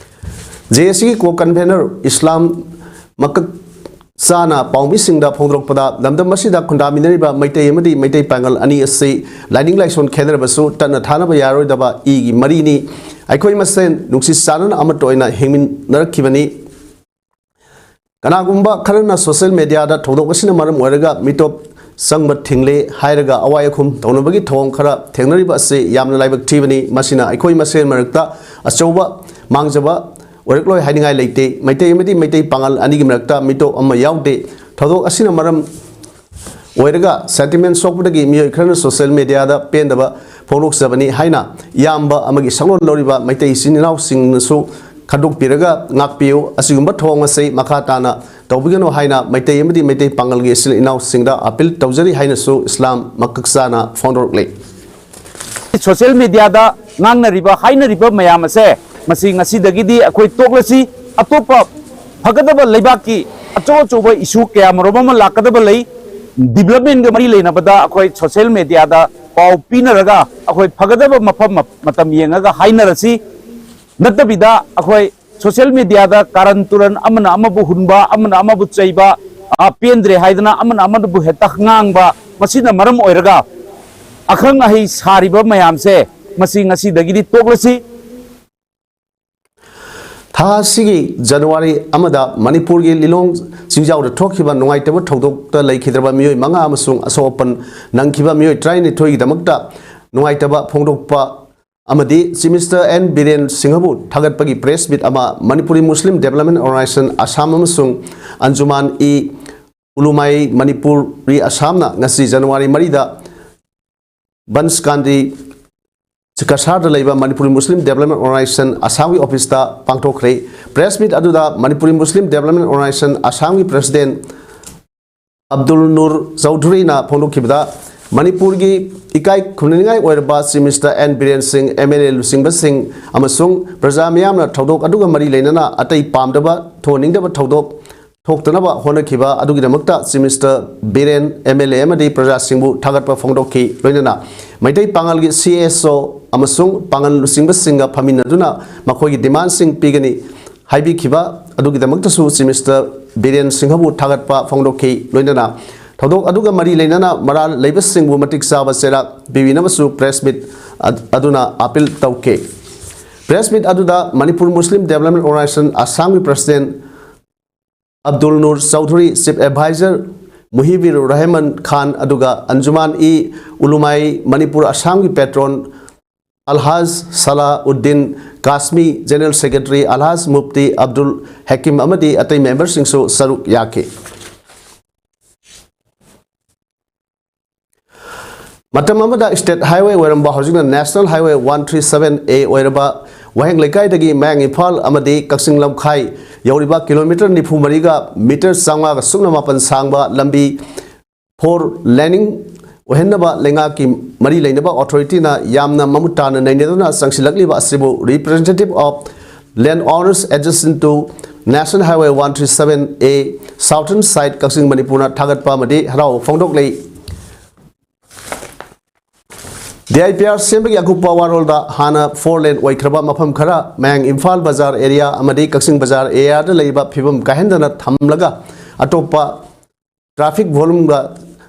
ꯖꯦ ꯑꯦ ꯁꯤꯒꯤ ꯀꯣ ꯀꯟꯚꯦꯅꯔ ꯏꯁꯂꯥꯝ ꯃꯀꯛ ꯆꯥꯅ ꯄꯥꯎꯃꯤꯁꯤꯡꯗ ꯐꯣꯡꯗꯣꯔꯛꯄꯗ, ꯂꯝꯗꯝ ꯑꯁꯤꯗ ꯈꯨꯟꯗꯥꯃꯤꯟꯅꯔꯤꯕ ꯃꯩꯇꯩ ꯑꯃꯗꯤ ꯃꯩꯇꯩ ꯄꯥꯉꯜ ꯑꯅꯤ ꯑꯁꯤ ꯂꯥꯏꯅꯤꯡ ꯂꯥꯏꯁꯣꯟ ꯈꯦꯠꯅꯔꯕꯁꯨ ꯇꯠꯅ ꯊꯥꯅꯕ ꯌꯥꯔꯣꯏꯗꯕ ꯏꯒꯤ ꯃꯔꯤꯅꯤ꯫ ꯑꯩꯈꯣꯏ ꯃꯁꯦꯟ ꯅꯨꯡꯁꯤ ꯆꯥꯟꯅꯅ ꯑꯃꯠꯇ ꯑꯣꯏꯅ ꯍꯤꯡꯃꯤꯟꯅꯔꯛꯈꯤꯕꯅꯤ꯫ ꯀꯅꯥꯒꯨꯝꯕ ꯈꯔꯅ ꯁꯣꯁꯤꯌꯦꯜ ꯃꯦꯗꯤꯌꯥꯗ ꯊꯧꯗꯣꯛ ꯑꯁꯤꯅ ꯃꯔꯝ ꯑꯣꯏꯔꯒ ꯃꯤꯇꯣꯞ ꯆꯪꯕ ꯊꯤꯡꯂꯦ ꯍꯥꯏꯔꯒ ꯑꯋꯥꯏ ꯑꯈꯨꯝ ꯇꯧꯅꯕꯒꯤ ꯊꯧꯑꯣꯡ ꯈꯔ ꯊꯦꯡꯅꯔꯤꯕ ꯑꯁꯤ ꯌꯥꯝꯅ ꯂꯥꯏꯕꯛ ꯊꯤꯕꯅꯤ꯫ ꯃꯁꯤꯅ ꯑꯩꯈꯣꯏ ꯃꯁꯦꯟ ꯃꯔꯛꯇ ꯑꯆꯧꯕ ꯃꯥꯡꯖꯕ ꯑꯣꯏꯔꯛꯂꯣꯏ ꯍꯥꯏꯅꯤꯡꯉꯥꯏ ꯂꯩꯇꯦ꯫ ꯃꯩꯇꯩ ꯑꯃꯗꯤ ꯃꯩꯇꯩ ꯄꯥꯉꯜ ꯑꯅꯤꯒꯤ ꯃꯔꯛꯇ ꯃꯤꯇꯣꯞ ꯑꯃ ꯌꯥꯎꯗꯦ꯫ ꯊꯧꯗꯣꯛ ꯑꯁꯤꯅ ꯃꯔꯝ ꯑꯣꯏꯔꯒ ꯁꯦꯟꯇꯤꯃꯦꯟ ꯁꯣꯛꯄꯗꯒꯤ ꯃꯤꯑꯣꯏ ꯈꯔꯅ ꯁꯣꯁꯤꯌꯦꯜ ꯃꯦꯗꯤꯌꯥꯗ ꯄꯦꯟꯗꯕ ꯐꯣꯡꯗꯣꯛꯆꯕꯅꯤ ꯍꯥꯏꯅ ꯏꯌꯥꯝꯕ ꯑꯃꯒꯤ ꯁꯛꯂꯣꯟ ꯂꯧꯔꯤꯕ ꯃꯩꯇꯩ ꯏꯆꯤꯟ ꯏꯅꯥꯎꯁꯤꯡꯅꯁꯨ ꯈꯟꯗꯣꯛꯄꯤꯔꯒ ꯉꯥꯛꯄꯤꯌꯨ꯫ ꯑꯁꯤꯒꯨꯝꯕ ꯊꯧꯑꯣꯡ ꯑꯁꯤ ꯃꯈꯥ ꯇꯥꯅ ꯇꯧꯕꯤꯒꯅꯨ ꯍꯥꯏꯅ ꯃꯩꯇꯩ ꯑꯃꯗꯤ ꯃꯩꯇꯩ ꯄꯥꯉꯜꯒꯤ ꯏꯆꯤꯜ ꯏꯅꯥꯎꯁꯤꯡꯗ ꯑꯥꯄꯤꯜ ꯇꯧꯖꯔꯤ ꯍꯥꯏꯅꯁꯨ ꯏꯁꯂꯥꯝ ꯃꯀꯛꯆꯥꯅ ꯐꯣꯡꯗꯣꯔꯛꯂꯤ꯫ ꯁꯣꯁꯤꯌꯦꯜ ꯃꯦꯗꯤꯌꯥꯗ ꯉꯥꯡꯅꯔꯤꯕ, ꯍꯥꯏꯅꯔꯤꯕ ꯃꯌꯥꯝ ꯑꯁꯦ ꯃꯁꯤ ꯉꯁꯤꯗꯒꯤꯗꯤ ꯑꯩꯈꯣꯏ ꯇꯣꯛꯂꯁꯤ꯫ ꯑꯇꯣꯞꯄ ꯐꯒꯗꯕ ꯂꯩꯕꯥꯛꯀꯤ ꯑꯆꯧ ꯑꯆꯧꯕ ꯏꯁꯨ ꯀꯌꯥ ꯃꯔꯨꯝ ꯑꯃ ꯂꯥꯛꯀꯗꯕ ꯂꯩ꯫ ꯗꯤꯕꯂꯞꯃꯦꯟꯒ ꯃꯔꯤ ꯂꯩꯅꯕꯗ ꯑꯩꯈꯣꯏ ꯁꯣꯁꯤꯌꯦꯜ ꯃꯦꯗꯤꯌꯥꯗ ꯄꯥꯎ ꯄꯤꯅꯔꯒ ꯑꯩꯈꯣꯏ ꯐꯒꯗꯕ ꯃꯐꯝ ꯃ-, ꯃꯇꯝ ꯌꯦꯡꯉꯒ ꯍꯥꯏꯅꯔꯁꯤ꯫ ꯅꯠꯇꯕꯤꯗ ꯑꯩꯈꯣꯏ ꯁꯣꯁꯤꯌꯦꯜ ꯃꯦꯗꯤꯌꯥꯗ ꯀꯥꯔꯟ ꯇꯨꯔꯟ, ꯑꯃꯅ ꯑꯃꯕꯨ ꯍꯨꯟꯕ, ꯑꯃꯅ ꯑꯃꯕꯨ ꯆꯩꯕ, ꯑ, ꯄꯦꯟꯗ꯭ꯔꯦ ꯍꯥꯏꯗꯅ ꯑꯃꯅ ꯑꯃꯕꯨ ꯍꯦꯛꯇ ꯉꯥꯡꯕ, ꯃꯁꯤꯅ ꯃꯔꯝ ꯑꯣꯏꯔꯒ ꯑꯈꯪ ꯑꯍꯩ ꯁꯥꯔꯤꯕ ꯃꯌꯥꯝꯁꯦ ꯃꯁꯤ ꯉꯁꯤꯗꯒꯤꯗꯤ ꯇꯣꯛꯂꯁꯤ꯫ ꯊꯥ ꯑꯁꯤꯒꯤ ꯖꯅꯋꯥꯔꯤ ꯑꯃꯗ ꯃꯅꯤꯄꯨꯔꯒꯤ ꯂꯤꯂꯣꯡ ꯆꯤꯡꯖꯥꯎꯗ ꯊꯣꯛꯈꯤꯕ ꯅꯨꯡꯉꯥꯏꯇꯕ ꯊꯧꯗꯣꯛꯇ ꯂꯩꯈꯤꯗ꯭ꯔꯕ ꯃꯤꯑꯣꯏ ꯃꯉꯥ ꯑꯃꯁꯨꯡ ꯑꯁꯣꯛ ꯑꯄꯟ ꯅꯪꯈꯤꯕ ꯃꯤꯑꯣꯏ ꯇꯔꯥꯅꯤꯊꯣꯏꯒꯤꯗꯃꯛꯇ ꯅꯨꯡꯉꯥꯏꯇꯕ ꯐꯣꯡꯗꯣꯛꯄ ꯑꯃꯗꯤ ꯆꯤꯐ ꯃꯤꯅꯤꯁꯇꯔ ꯑꯦꯟ ꯕꯤꯔꯦꯟ ꯁꯤꯡꯍꯕꯨ ꯊꯥꯒꯠꯄꯒꯤ ꯄ꯭ꯔꯦꯁ ꯃꯤꯠ ꯑꯃ Manipuri Muslim development organisation Assam ꯑꯃꯁꯨꯡ ꯑꯟꯖꯨꯃꯥꯟ ꯏ ꯎꯂꯨꯃꯥꯏ ꯃꯅꯤꯄꯨꯔꯤ ꯑꯁꯥꯝꯅ ꯉꯁꯤ ꯖꯅꯋꯥꯔꯤ ꯃꯔꯤꯗ ꯕꯟꯁꯀꯥꯟꯗꯤ ꯀꯁꯥꯔꯗ ꯂꯩꯕ ꯃꯅꯤꯄꯨꯔꯤ ꯃꯨꯁꯂꯤꯝ ꯗꯦꯕꯂꯞꯃꯦꯟ ꯑꯣꯔꯒꯅꯥꯏꯖꯦꯁꯟ ꯑꯁꯥꯝꯒꯤ ꯑꯣꯐꯤꯁꯇ ꯄꯥꯡꯊꯣꯛꯈ꯭ꯔꯦ꯫ ꯄ꯭ꯔꯦꯁ ꯃꯤꯠ ꯑꯗꯨꯗ ꯃꯅꯤꯄꯨꯔꯤ ꯃꯨꯁꯂꯤꯝ ꯗꯦꯕꯂꯞꯃꯦꯟ ꯑꯣꯔꯒꯅꯥꯏꯖꯦꯁꯟ ꯑꯁꯥꯝꯒꯤ ꯄ꯭ꯔꯦꯁꯤꯗꯦꯟ ꯑꯕꯗꯨꯜ ꯅꯨꯔ ꯆꯧꯙꯨꯔꯤꯅ ꯐꯣꯡꯗꯣꯛꯈꯤꯕꯗ, ꯃꯅꯤꯄꯨꯔꯒꯤ ꯏꯀꯥꯏ ꯈꯨꯝꯅꯅꯤꯡꯉꯥꯏ ꯑꯣꯏꯔꯕ ꯆꯤꯐ ꯃꯤꯅꯤꯁꯇꯔ ꯑꯦꯟ ꯕꯤꯔꯦꯟ ꯁꯤꯡ, ꯑꯦꯝ ꯑꯦꯜ ꯑꯦ ꯂꯨꯆꯤꯡꯕꯁꯤꯡ ꯑꯃꯁꯨꯡ ꯄ꯭ꯔꯖꯥ ꯃꯤꯌꯥꯝꯅ ꯊꯧꯗꯣꯛ ꯑꯗꯨꯒ ꯃꯔꯤ ꯂꯩꯅꯅ ꯑꯇꯩ ꯄꯥꯝꯗꯕ, ꯊꯣꯛꯍꯟꯅꯤꯡꯗꯕ ꯊꯧꯗꯣꯛ ꯊꯣꯛꯇꯅꯕ ꯍꯣꯠꯅꯈꯤꯕ ꯑꯗꯨꯒꯤꯗꯃꯛꯇ chief minister Biren, M L A ꯑꯃꯗꯤ ꯄ꯭ꯔꯖꯥꯁꯤꯡꯕꯨ ꯊꯥꯒꯠꯄ ꯐꯣꯡꯗꯣꯛꯈꯤ꯫ ꯂꯣꯏꯅꯅ ꯃꯩꯇꯩ ꯄꯥꯉꯜꯒꯤ ꯁꯤ ꯑꯦꯁ ꯑꯣ ꯑꯃꯁꯨꯡ ꯄꯥꯉꯜ ꯂꯨꯆꯤꯡꯕꯁꯤꯡꯒ ꯐꯝꯃꯤꯟꯅꯗꯨꯅ ꯃꯈꯣꯏꯒꯤ ꯗꯤꯃꯥꯟꯁꯤꯡ ꯄꯤꯒꯅꯤ ꯍꯥꯏꯕꯤꯈꯤꯕ ꯑꯗꯨꯒꯤꯗꯃꯛꯇꯁꯨ ꯆꯤꯐ ꯃꯤꯅꯤꯁꯇꯔ ꯕꯤꯔꯦꯟ ꯁꯤꯡꯍꯕꯨ ꯊꯥꯒꯠꯄ ꯐꯣꯡꯗꯣꯛꯈꯤ꯫ ꯂꯣꯏꯅꯅ ꯊꯧꯗꯣꯛ ꯑꯗꯨꯒ ꯃꯔꯤ ꯂꯩꯅꯅ ꯃꯔꯥꯜ ꯂꯩꯕꯁꯤꯡꯕꯨ ꯃꯇꯤꯛ ꯆꯥꯕ ꯆꯩꯔꯥꯛ ꯄꯤꯕꯤꯅꯕꯁꯨ ꯄ꯭ꯔꯦꯁ ꯃꯤꯠ ꯑꯗ-, ꯑꯗꯨꯅ ꯑꯥꯄꯤꯜ ꯇꯧꯈꯤ꯫ ꯄ꯭ꯔꯦꯁ ꯃꯤꯠ ꯑꯗꯨꯗ ꯃꯅꯤꯄꯨꯔ ꯃꯨꯁꯂꯤꯝ ꯗꯦꯕꯂꯞꯃꯦꯟ ꯑꯣꯔꯒꯅꯥꯏꯖꯦꯁꯟ ꯑꯁꯥꯝꯒꯤ president Abdul Nur Chowdhury, chief adviser Muhibur Rahman Khan, ꯑꯗꯨꯒ ꯑꯟꯖꯨꯃꯥꯟ ꯏ ꯎꯂꯨꯃꯥꯏ ꯃꯅꯤꯄꯨꯔ ꯑꯁꯥꯝꯒꯤ patron Alhaj Sala Uddin Kasmi, general secretary Alhaj Mufti Abdul Hakim ꯑꯃꯗꯤ ꯑꯇꯩ ꯃꯦꯝꯕꯔꯁꯤꯡꯁꯨ ꯁꯔꯨꯛ ꯌꯥꯈꯤ꯫ ꯃꯇꯝ ꯑꯃꯗ ꯁ꯭ꯇꯦꯠ ꯍꯥꯏꯋꯦ ꯑꯣꯏꯔꯝꯕ, ꯍꯧꯖꯤꯛꯅ national highway one three seven A ꯑꯣꯏꯔꯕ ꯋꯥꯍꯦꯡ ꯂꯩꯀꯥꯏꯗꯒꯤ ꯃꯌꯥꯡ ꯏꯝꯐꯥꯜ ꯑꯃꯗꯤ ꯀꯛꯆꯤꯡ ꯂꯝꯈꯥꯏ ꯌꯧꯔꯤꯕ ꯀꯤꯂꯣꯃꯤꯇꯔ ꯅꯤꯐꯨ ꯃꯔꯤꯒ ꯃꯤꯇꯔ ꯆꯥꯝꯃꯉꯥꯒ ꯁꯨꯞꯅ ꯃꯥꯄꯟ ꯁꯥꯡꯕ ꯂꯝꯕꯤ ꯐꯣꯔ ꯂꯦꯅꯤꯡ ꯑꯣꯏꯍꯟꯅꯕ ꯂꯩꯉꯥꯛꯀꯤ ꯃꯔꯤ ꯂꯩꯅꯕ ꯑꯣꯊꯣꯔꯤꯇꯤꯅ ꯌꯥꯝꯅ ꯃꯃꯨꯠ ꯇꯥꯅ ꯅꯩꯅꯗꯨꯅ ꯆꯪꯁꯤꯜꯂꯛꯂꯤꯕ ꯑꯁꯤꯕꯨ Representative of Land Owners Adjacent to National Highway one three seven A Southern Side ꯀꯛꯆꯤꯡ ꯃꯅꯤꯄꯨꯔꯅ ꯊꯥꯒꯠꯄ ꯑꯃꯗꯤ ꯍꯔꯥꯎꯕ ꯐꯣꯡꯗꯣꯛꯂꯤ꯫ ꯗꯤ ꯑꯥꯏ ꯄꯤ ꯑꯥꯔ ꯁꯦꯝꯕꯒꯤ ꯑꯀꯨꯞꯄ ꯋꯥꯔꯣꯜꯗ ꯍꯥꯟꯅ ꯐꯣꯔ ꯂꯦꯟ ꯑꯣꯏꯈ꯭ꯔꯕ ꯃꯐꯝ ꯈꯔ ꯃꯌꯥꯡ ꯏꯝꯐꯥꯜ ꯕꯖꯥꯔ ꯑꯦꯔꯤꯌꯥ ꯑꯃꯗꯤ ꯀꯛꯆꯤꯡ ꯕꯖꯥꯔ ꯑꯦꯔꯤꯌꯥꯗ ꯂꯩꯕ ꯐꯤꯕꯝ ꯀꯥꯏꯍꯟꯗꯅ ꯊꯝꯂꯒ ꯑꯇꯣꯞꯄ ꯇ꯭ꯔꯥꯐꯤꯛ ꯚꯣꯂꯨꯝꯒ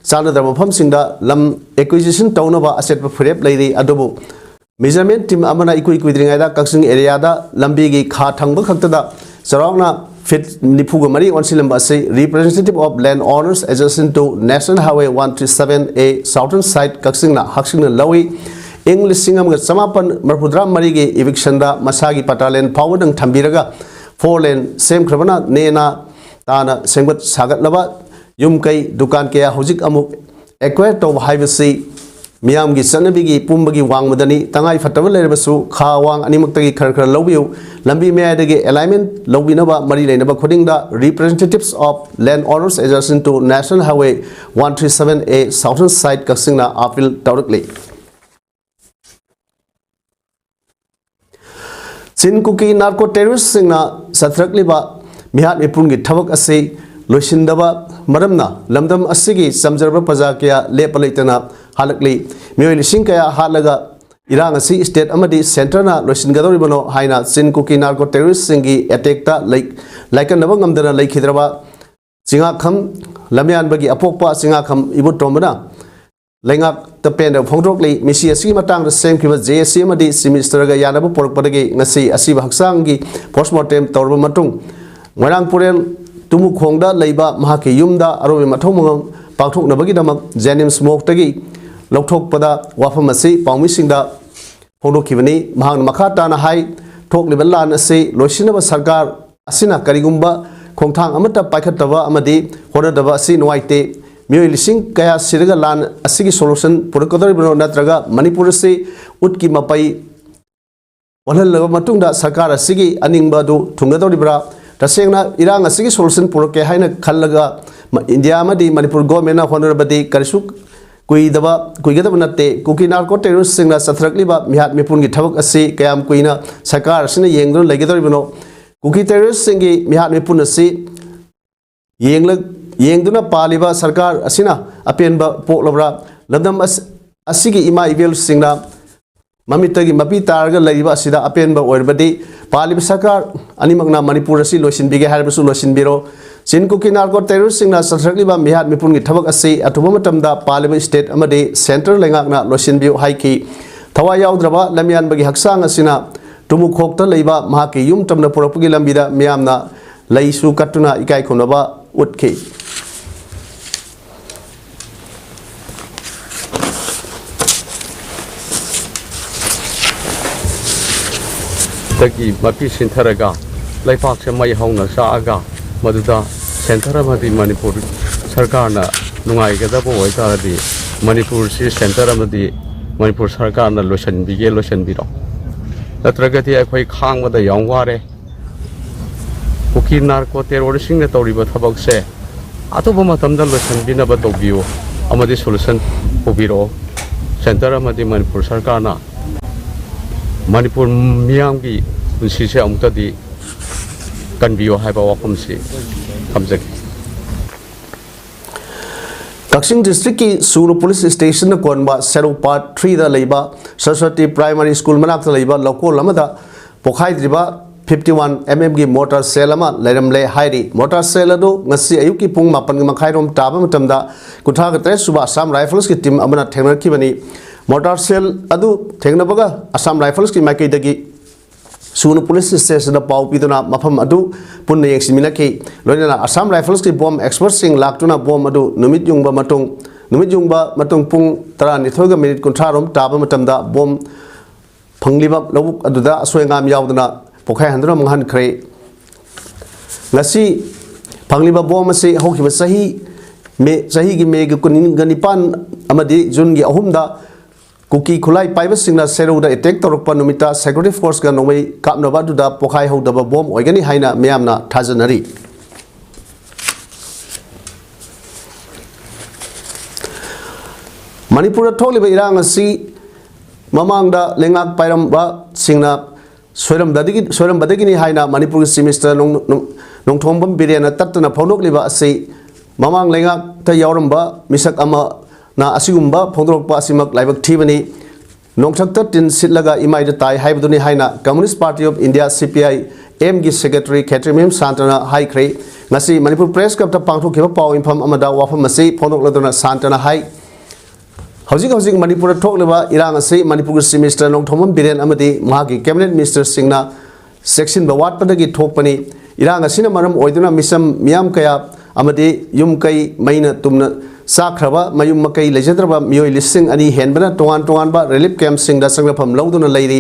ꯆꯥꯟꯅꯗꯕ ꯃꯐꯝꯁꯤꯡꯗ ꯂꯝ ꯑꯦꯀ꯭ꯋꯤꯖꯤꯁꯟ ꯇꯧꯅꯕ ꯑꯆꯦꯠꯄ ꯐꯤꯔꯦꯞ ꯂꯩꯔꯤ꯫ ꯑꯗꯨꯕꯨ ꯃꯤꯖꯔꯃꯦꯟ ꯇꯤꯝ ꯑꯃꯅ ꯏꯀꯨꯏ ꯀꯨꯏꯗ꯭ꯔꯤꯉꯩꯗ ꯀꯛꯆꯤꯡ ꯑꯦꯔꯤꯌꯥꯗ ꯂꯝꯕꯤꯒꯤ ꯈꯥ ꯊꯪꯕ ꯈꯛꯇꯗ ꯆꯥꯎꯔꯥꯛꯅ ꯐꯤꯠ ꯅꯤꯐꯨꯒ ꯃꯔꯤ ꯑꯣꯟꯁꯤꯜꯂꯝꯕ ꯑꯁꯤ Representative of Land Owners Adjacent to National Highway one three seven A Southern Side ꯀꯛꯆꯤꯡꯅ ꯍꯛꯁꯤꯡꯅ ꯂꯧꯏ꯫ ꯏꯪ ꯂꯤꯁꯤꯡ ꯑꯃꯒ ꯆꯃꯥꯄꯟ ꯃꯔꯤꯐꯨꯇꯔꯥ ꯃꯔꯤꯒꯤ ꯏꯚꯤꯛꯁꯟꯗ ꯃꯁꯥꯒꯤ ꯄꯇꯥ ꯂꯦꯟ ꯐꯥꯎꯕꯗꯪ ꯊꯝꯕꯤꯔꯒ ꯐꯣꯔ ꯂꯦꯟ ꯁꯦꯝꯈ꯭ꯔꯕꯅ ꯅꯦꯅꯥ ꯇꯥꯅ ꯁꯦꯝꯒꯠ ꯁꯥꯒꯠꯂꯕ ꯌꯨꯝ ꯀꯩ, ꯗꯨꯀꯥꯟ ꯀꯌꯥ ꯍꯧꯖꯤꯛ ꯑꯃꯨꯛ ꯑꯦꯀ꯭ꯋꯥꯌꯔ ꯇꯧꯕ ꯍꯥꯏꯕꯁꯤ ꯃꯤꯌꯥꯝꯒꯤ ꯆꯠꯅꯕꯤꯒꯤ ꯄꯨꯝꯕꯒꯤ ꯋꯥꯡꯃꯗꯅꯤ꯫ ꯇꯉꯥꯏ ꯐꯠꯇꯕ ꯂꯩꯔꯕꯁꯨ ꯈꯥ ꯋꯥꯡ ꯑꯅꯤꯃꯛꯇꯒꯤ ꯈꯔ ꯈꯔ ꯂꯧꯕꯤꯌꯨ꯫ ꯂꯝꯕꯤ ꯃꯌꯥꯏꯗꯒꯤ alignment ꯂꯧꯕꯤꯅꯕ ꯃꯔꯤ ꯂꯩꯅꯕ ꯈꯨꯗꯤꯡꯗ Representatives of Land Owners Adjacent to National Highway one three seven A Southern Side ꯀꯛꯆꯤꯡꯅ ꯑꯥꯄꯤꯜ ꯇꯧꯔꯛꯂꯤ꯫ ꯆꯤꯟ ꯀꯨꯀꯤ ꯅꯥꯔꯀꯣ ꯇꯦꯔꯣꯔꯤꯁꯁꯤꯡꯅ ꯆꯠꯊꯔꯛꯂꯤꯕ ꯃꯤꯍꯥꯠ ꯃꯤꯄꯨꯟꯒꯤ ꯊꯕꯛ ꯑꯁꯤ ꯂꯣꯏꯁꯤꯟꯗꯕ ꯃꯔꯝꯅ ꯂꯝꯗꯝ ꯑꯁꯤꯒꯤ ꯆꯝꯖꯔꯕ ꯄ꯭ꯔꯖꯥ ꯀꯌꯥ ꯂꯦꯞꯄ ꯂꯩꯇꯅ ꯍꯥꯠꯂꯛꯂꯤ꯫ ꯃꯤꯑꯣꯏ ꯂꯤꯁꯤꯡ ꯀꯌꯥ ꯍꯥꯠꯂꯒ ꯏꯔꯥꯡ ꯑꯁꯤ state ꯑꯃꯗꯤ centreꯅ ꯂꯣꯏꯁꯤꯟꯒꯗꯧꯔꯤꯕꯅꯣ ꯍꯥꯏꯅ ꯆꯤꯟ ꯀꯨꯀꯤ ꯅꯥꯔꯀꯣ ꯇꯦꯔꯣꯔꯤꯁꯁꯤꯡꯒꯤ attackꯇ ꯂꯩ-, ꯂꯥꯏꯀꯠꯅꯕ ꯉꯝꯗꯅ ꯂꯩꯈꯤꯗ꯭ꯔꯕ ꯆꯤꯉꯥꯛꯈꯝ ꯂꯝꯌꯥꯟꯕꯒꯤ ꯑꯄꯣꯛꯄ ꯆꯤꯉꯥꯛꯈꯝ ꯏꯕꯨꯇꯣꯝꯕꯅ ꯂꯩꯉꯥꯛꯇ ꯄꯦꯟꯗꯕ ꯐꯣꯡꯗꯣꯛꯂꯤ꯫ ꯃꯤꯁꯤ ꯑꯁꯤꯒꯤ ꯃꯇꯥꯡꯗ ꯁꯦꯝꯈꯤꯕ J A C ꯑꯃꯗꯤ Chief Ministerꯒ ꯌꯥꯅꯕ ꯄꯨꯔꯛꯄꯗꯒꯤ ꯉꯁꯤ ꯑꯁꯤꯕ ꯍꯛꯆꯥꯡꯒꯤ postmortem ꯇꯧꯔꯕ ꯃꯇꯨꯡ, ꯃꯣꯏꯔꯥꯡ ꯄꯨꯔꯦꯜ ꯇꯨꯃꯨꯈꯣꯡꯗ ꯂꯩꯕ ꯃꯍꯥꯛꯀꯤ ꯌꯨꯝꯗ ꯑꯔꯣꯏꯕ ꯃꯊꯧ ꯃꯉꯝ ꯄꯥꯡꯊꯣꯛꯅꯕꯒꯤꯗꯃꯛ JNIMS morgueꯇꯒꯤ ꯂꯧꯊꯣꯛꯄꯗ ꯋꯥꯐꯝ ꯑꯁꯤ ꯄꯥꯎꯃꯤꯁꯤꯡꯗ ꯐꯣꯡꯗꯣꯛꯈꯤꯕꯅꯤ꯫ ꯃꯍꯥꯛꯅ ꯃꯈꯥ ꯇꯥꯅ ꯍꯥꯏ, ꯊꯣꯛꯂꯤꯕ ꯂꯥꯟ ꯑꯁꯤ ꯂꯣꯏꯁꯤꯟꯅꯕ ꯁꯔꯀꯥꯔ ꯑꯁꯤꯅ ꯀꯔꯤꯒꯨꯝꯕ ꯈꯣꯡꯊꯥꯡ ꯑꯃꯠꯇ ꯄꯥꯏꯈꯠꯇꯕ ꯑꯃꯗꯤ ꯍꯣꯠꯅꯗꯕ ꯑꯁꯤ ꯅꯨꯡꯉꯥꯏꯇꯦ꯫ ꯃꯤꯑꯣꯏ ꯂꯤꯁꯤꯡ ꯀꯌꯥ ꯁꯤꯔꯒ ꯂꯥꯟ ꯑꯁꯤꯒꯤ solution ꯄꯨꯔꯛꯀꯗꯧꯔꯤꯕꯅꯣ, ꯅꯠꯇ꯭ꯔꯒ ꯃꯅꯤꯄꯨꯔ ꯑꯁꯤ ꯎꯠꯀꯤ ꯃꯄꯩ ꯑꯣꯜꯍꯜꯂꯕ ꯃꯇꯨꯡꯗ ꯁꯔꯀꯥꯔ ꯑꯁꯤꯒꯤ ꯑꯅꯤꯡꯕ ꯑꯗꯨ ꯊꯨꯡꯒꯗꯧꯔꯤꯕ꯭ꯔꯥ? ꯇꯁꯦꯡꯅ ꯏꯔꯥꯡ ꯑꯁꯤꯒꯤ solution ꯄꯨꯔꯛꯀꯦ ꯍꯥꯏꯅ ꯈꯜꯂꯒ ꯃ-, ꯏꯟꯗꯤꯌꯥ ꯑꯃꯗꯤ ꯃꯅꯤꯄꯨꯔ government ꯅ ꯍꯣꯠꯅꯔꯕꯗꯤ ꯀꯔꯤꯁꯨ ꯀꯨꯏꯗꯕ, ꯀꯨꯏꯒꯗꯕ ꯅꯠꯇꯦ꯫ ꯀꯨꯀꯤ narco terrorist ꯁꯤꯡꯅ ꯆꯠꯊꯔꯛꯂꯤꯕ ꯃꯤꯍꯥꯠ ꯃꯤꯄꯨꯟꯒꯤ ꯊꯕꯛ ꯑꯁꯤ ꯀꯌꯥꯝ ꯀꯨꯏꯅ ꯁꯔꯀꯥꯔ ꯑꯁꯤꯅ ꯌꯦꯡꯗꯨꯅ ꯂꯩꯒꯗꯧꯔꯤꯕꯅꯣ? ꯀꯨꯀꯤ terrorist ꯁꯤꯡꯒꯤ ꯃꯤꯍꯥꯠ ꯃꯤꯄꯨꯟ ꯑꯁꯤ ꯌꯦꯡꯂ-, ꯌꯦꯡꯗꯨꯅ ꯄꯥꯜꯂꯤꯕ ꯁꯔꯀꯥꯔ ꯑꯁꯤꯅ ꯑꯄꯦꯟꯕ ꯄꯣꯛꯂꯕ꯭ꯔꯥ? ꯂꯝꯗꯝ ꯑꯁ-, ꯑꯁꯤꯒꯤ ꯏꯃꯥ ꯏꯕꯦꯜꯁꯤꯡꯅ ꯃꯃꯤꯠꯇꯒꯤ ꯃꯄꯤ ꯇꯥꯔꯒ ꯂꯩꯔꯤꯕ ꯑꯁꯤꯗ ꯑꯄꯦꯟꯕ ꯑꯣꯏꯔꯕꯗꯤ ꯄꯥꯜꯂꯤꯕ ꯁꯔꯀꯥꯔ ꯑꯅꯤꯃꯛꯅ ꯃꯅꯤꯄꯨꯔ ꯑꯁꯤ ꯂꯣꯏꯁꯤꯟꯕꯤꯒꯦ ꯍꯥꯏꯔꯕꯁꯨ ꯂꯣꯏꯁꯤꯟꯕꯤꯔꯣ꯫ ꯆꯤꯟ ꯀꯨꯀꯤ narco terrorist ꯁꯤꯡꯅ ꯆꯠꯊꯔꯛꯂꯤꯕ ꯃꯤꯍꯥꯠ ꯃꯤꯄꯨꯟꯒꯤ ꯊꯕꯛ ꯑꯁꯤ ꯑꯊꯨꯕ ꯃꯇꯝꯗ ꯄꯥꯜꯂꯤꯕ state ꯑꯃꯗꯤ centre ꯂꯩꯉꯥꯛꯅ ꯂꯣꯏꯁꯤꯟꯕꯤꯌꯨ ꯍꯥꯏꯈꯤ꯫ ꯊꯋꯥꯏ ꯌꯥꯎꯗ꯭ꯔꯕ ꯂꯝꯌꯥꯟꯕꯒꯤ ꯍꯛꯆꯥꯡ ꯑꯁꯤꯅ ꯇꯨꯃꯨꯈꯣꯛꯇ ꯂꯩꯕ ꯃꯍꯥꯛꯀꯤ ꯌꯨꯝ ꯇꯝꯅ ꯄꯨꯔꯛꯄꯒꯤ ꯂꯝꯕꯤꯗ ꯃꯤꯌꯥꯝꯅ ꯂꯩꯁꯨ ꯀꯠꯇꯨꯅ ꯏꯀꯥꯏ ꯈꯨꯝꯅꯕ ꯎꯠꯈꯤ꯫ ꯗꯒꯤ ꯃꯄꯤ ꯁꯤꯟꯊꯔꯒ ꯂꯩꯄꯥꯛꯁꯦ ꯃꯩ ꯍꯧꯅ ꯆꯥꯛꯑꯒ ꯃꯗꯨꯗ centre ꯑꯃꯗꯤ ꯃꯅꯤꯄꯨꯔ ꯁꯔꯀꯥꯔꯅ ꯅꯨꯡꯉꯥꯏꯒꯗꯕ ꯑꯣꯏꯇꯥꯔꯗꯤ ꯃꯅꯤꯄꯨꯔꯁꯤ centre ꯑꯃꯗꯤ ꯃꯅꯤꯄꯨꯔ ꯁꯔꯀꯥꯔꯅ ꯂꯣꯏꯁꯤꯟꯕꯤꯒꯦ, ꯂꯣꯏꯁꯤꯟꯕꯤꯔꯣ꯫ ꯅꯠꯇ꯭ꯔꯒꯗꯤ ꯑꯩꯈꯣꯏ ꯈꯥꯡꯕꯗ ꯌꯥꯝ ꯋꯥꯔꯦ꯫ ꯀꯨꯀꯤ narco terrorist ꯁꯤꯡꯅ ꯇꯧꯔꯤꯕ ꯊꯕꯛꯁꯦ ꯑꯊꯨꯕ ꯃꯇꯝꯗ ꯂꯣꯏꯁꯤꯟꯕꯤꯅꯕ ꯇꯧꯕꯤꯌꯨ ꯑꯃꯗꯤ solution ꯄꯨꯕꯤꯔꯛꯑꯣ꯫ Centre ꯑꯃꯗꯤ ꯃꯅꯤꯄꯨꯔ ꯁꯔꯀꯥꯔꯅ ꯃꯅꯤꯄꯨꯔ ꯃꯤꯌꯥꯝꯒꯤ ꯄꯨꯟꯁꯤꯁꯦ ꯑꯃꯨꯛꯇꯗꯤ ꯀꯟꯕꯤꯌꯨ ꯍꯥꯏꯕ ꯋꯥꯐꯝꯁꯤ ꯊꯝꯖꯒꯦ꯫ ꯀꯛꯆꯤꯡ district ꯀꯤ ꯁꯨꯅꯨ police station ꯅ ꯀꯣꯟꯕ ꯁꯦꯔꯧ part three ꯗ ꯂꯩꯕ ꯁꯔꯁꯋꯇꯤ primary school ꯃꯅꯥꯛꯇ ꯂꯩꯕ ꯂꯧꯀꯣꯜ ꯑꯃꯗ ꯄꯣꯈꯥꯏꯗ꯭ꯔꯤꯕ fifty one M M ꯒꯤ mortar shell ꯑꯃ ꯂꯩꯔꯝꯂꯦ ꯍꯥꯏꯔꯤ꯫ Mortar shell ꯑꯗꯨ ꯉꯁꯤ ꯑꯌꯨꯛꯀꯤ ꯄꯨꯡ ꯃꯥꯄꯟ ꯃꯈꯥꯏꯔꯣꯝ ꯇꯥꯕ ꯃꯇꯝꯗ ꯀꯨꯟꯊ꯭ꯔꯥꯒ ꯇꯔꯦꯠ ꯁꯨꯕ Assam Rifles ꯀꯤ team ꯑꯃꯅ ꯊꯦꯡꯅꯔꯛꯈꯤꯕꯅꯤ꯫ Mortar shell ꯑꯗꯨ ꯊꯦꯡꯅꯕꯒ Assam Rifles ꯀꯤ ꯃꯥꯏꯀꯩꯗꯒꯤ ꯁꯨꯅꯨ police station ꯗ ꯄꯥꯎ ꯄꯤꯗꯨꯅ ꯃꯐꯝ ꯑꯗꯨ ꯄꯨꯟꯅ ꯌꯦꯡꯁꯤꯟꯃꯤꯟꯅꯈꯤ꯫ ꯂꯣꯏꯅꯅ Assam Rifles ꯀꯤ bomb expert ꯁꯤꯡ ꯂꯥꯛꯇꯨꯅ bomb ꯑꯗꯨ ꯅꯨꯃꯤꯠ ꯌꯨꯡꯕ ꯃꯇꯨꯡ, ꯅꯨꯃꯤꯠ ꯌꯨꯡꯕ ꯃꯇꯨꯡ ꯄꯨꯡ ꯇꯔꯥꯅꯤꯊꯣꯏꯒ minute ꯀꯨꯟꯊ꯭ꯔꯥ ꯔꯣꯝ ꯇꯥꯕ ꯃꯇꯝꯗ bomb ꯐꯪꯂꯤꯕ ꯂꯧꯕꯨꯛ ꯑꯗꯨꯗ ꯑꯁꯣꯏ ꯑꯉꯥꯝ ꯌꯥꯎꯗꯅ ꯄꯣꯈꯥꯏꯍꯟꯗꯨꯅ ꯃꯥꯡꯍꯟꯈ꯭ꯔꯦ꯫ ꯉꯁꯤ ꯐꯪꯂꯤꯕ bomb ꯑꯁꯤ ꯍꯧꯈꯤꯕ ꯆꯍꯤ ꯃꯦ, ꯆꯍꯤꯒꯤ ꯃꯦꯒꯤ ꯀꯨꯟꯒ ꯅꯤꯄꯥꯟ ꯑꯃꯗꯤ ꯖꯨꯟꯒꯤ ꯑꯍꯨꯝꯗ ꯀꯨꯀꯤ ꯈꯨꯠꯂꯥꯏ ꯄꯥꯏꯕꯁꯤꯡꯅ ꯁꯦꯔꯧꯗ ꯑꯦꯇꯦꯛ ꯇꯧꯔꯛꯄ ꯅꯨꯃꯤꯠꯇ ꯁꯦꯀ꯭ꯌꯨꯔꯤꯇꯤ ꯐꯣꯔꯁꯀ ꯅꯣꯡꯃꯩ ꯀꯥꯞꯅꯕ ꯑꯗꯨꯗ ꯄꯣꯈꯥꯏꯍꯧꯗꯕ ꯕꯣꯝ ꯑꯣꯏꯒꯅꯤ ꯍꯥꯏꯅ ꯃꯤꯌꯥꯝꯅ ꯊꯥꯖꯅꯔꯤ꯫ ꯃꯅꯤꯄꯨꯔꯗ ꯊꯣꯛꯂꯤꯕ ꯏꯔꯥꯡ ꯑꯁꯤ ꯃꯃꯥꯡꯗ ꯂꯩꯉꯥꯛ ꯄꯥꯏꯔꯝꯕꯁꯤꯡꯅ ꯁꯣꯏꯔꯝꯕꯗꯒꯤ, ꯁꯣꯏꯔꯝꯕꯗꯒꯤꯅꯤ ꯍꯥꯏꯅ ꯃꯅꯤꯄꯨꯔꯒꯤ ꯆꯤꯐ ꯃꯤꯅꯤꯁꯇꯔ ꯅꯣꯡ-, ꯅꯣꯡ-, ꯅꯣꯡꯊꯣꯝꯕꯝ ꯕꯤꯔꯦꯟꯅ ꯇꯠꯇꯅ ꯐꯣꯡꯗꯣꯛꯂꯤꯕ ꯑꯁꯤ ꯃꯃꯥꯡ ꯂꯩꯉꯥꯛꯇ ꯌꯥꯎꯔꯝꯕ ꯃꯤꯁꯛ ꯑꯃꯅ ꯑꯁꯤꯒꯨꯝꯕ ꯐꯣꯡꯗꯣꯔꯛꯄ ꯑꯁꯤꯃꯛ ꯂꯥꯏꯕꯛ ꯊꯤꯕꯅꯤ꯫ ꯅꯣꯡꯊꯛꯇ ꯇꯤꯟ ꯁꯤꯠꯂꯒ ꯏꯃꯥꯏꯗ ꯇꯥꯏ ꯍꯥꯏꯕꯗꯨꯅꯤ ꯍꯥꯏꯅ Communist Party of India, C P I M ꯒꯤ ꯁꯦꯀ꯭ꯔꯦꯇꯔꯤ ꯈꯦꯇ꯭ꯔꯤꯃꯌꯨꯝ ꯁꯥꯟꯇꯅ ꯍꯥꯏꯈ꯭ꯔꯦ꯫ ꯉꯁꯤ ꯃꯅꯤꯄꯨꯔ ꯄ꯭ꯔꯦꯁ ꯀ꯭ꯂꯕꯇ ꯄꯥꯡꯊꯣꯛꯈꯤꯕ ꯄꯥꯎ ꯃꯤꯐꯝ ꯑꯃꯗ ꯋꯥꯐꯝ ꯑꯁꯤ ꯐꯣꯡꯗꯣꯛꯂꯗꯨꯅ ꯁꯥꯟꯇꯅ ꯍꯥꯏ, ꯍꯧꯖꯤꯛ ꯍꯧꯖꯤꯛ ꯃꯅꯤꯄꯨꯔꯗ ꯊꯣꯛꯂꯤꯕ ꯏꯔꯥꯡ ꯑꯁꯤ ꯃꯅꯤꯄꯨꯔꯒꯤ ꯆꯤꯐ ꯃꯤꯅꯤꯁꯇꯔ ꯅꯣꯡꯊꯣꯝꯕꯝ ꯕꯤꯔꯦꯟ ꯑꯃꯗꯤ ꯃꯍꯥꯛꯀꯤ ꯀꯦꯕꯤꯅꯦꯠ ꯃꯤꯅꯤꯁꯇꯔꯁꯤꯡꯅ ꯆꯦꯛꯁꯤꯟꯕ ꯋꯥꯠꯄꯗꯒꯤ ꯊꯣꯛꯄꯅꯤ꯫ ꯏꯔꯥꯡ ꯑꯁꯤꯅ ꯃꯔꯝ ꯑꯣꯏꯗꯨꯅ ꯃꯤꯆꯝ ꯃꯤꯌꯥꯝ ꯀꯌꯥ ꯑꯃꯗꯤ ꯌꯨꯝ ꯀꯩ ꯃꯩꯅ ꯇꯨꯝꯅ ꯆꯥꯛꯈ꯭ꯔꯕ, ꯃꯌꯨꯝ ꯃꯀꯩ ꯂꯩꯖꯗ꯭ꯔꯕ ꯃꯤꯑꯣꯏ ꯂꯤꯁꯤꯡ ꯑꯅꯤ ꯍꯦꯟꯕꯅ ꯇꯣꯉꯥꯟ ꯇꯣꯉꯥꯟꯕ ꯔꯤꯂꯤꯐ ꯀꯦꯝꯞꯁꯤꯡꯗ ꯆꯪꯅꯐꯝ ꯂꯧꯗꯨꯅ ꯂꯩꯔꯤ꯫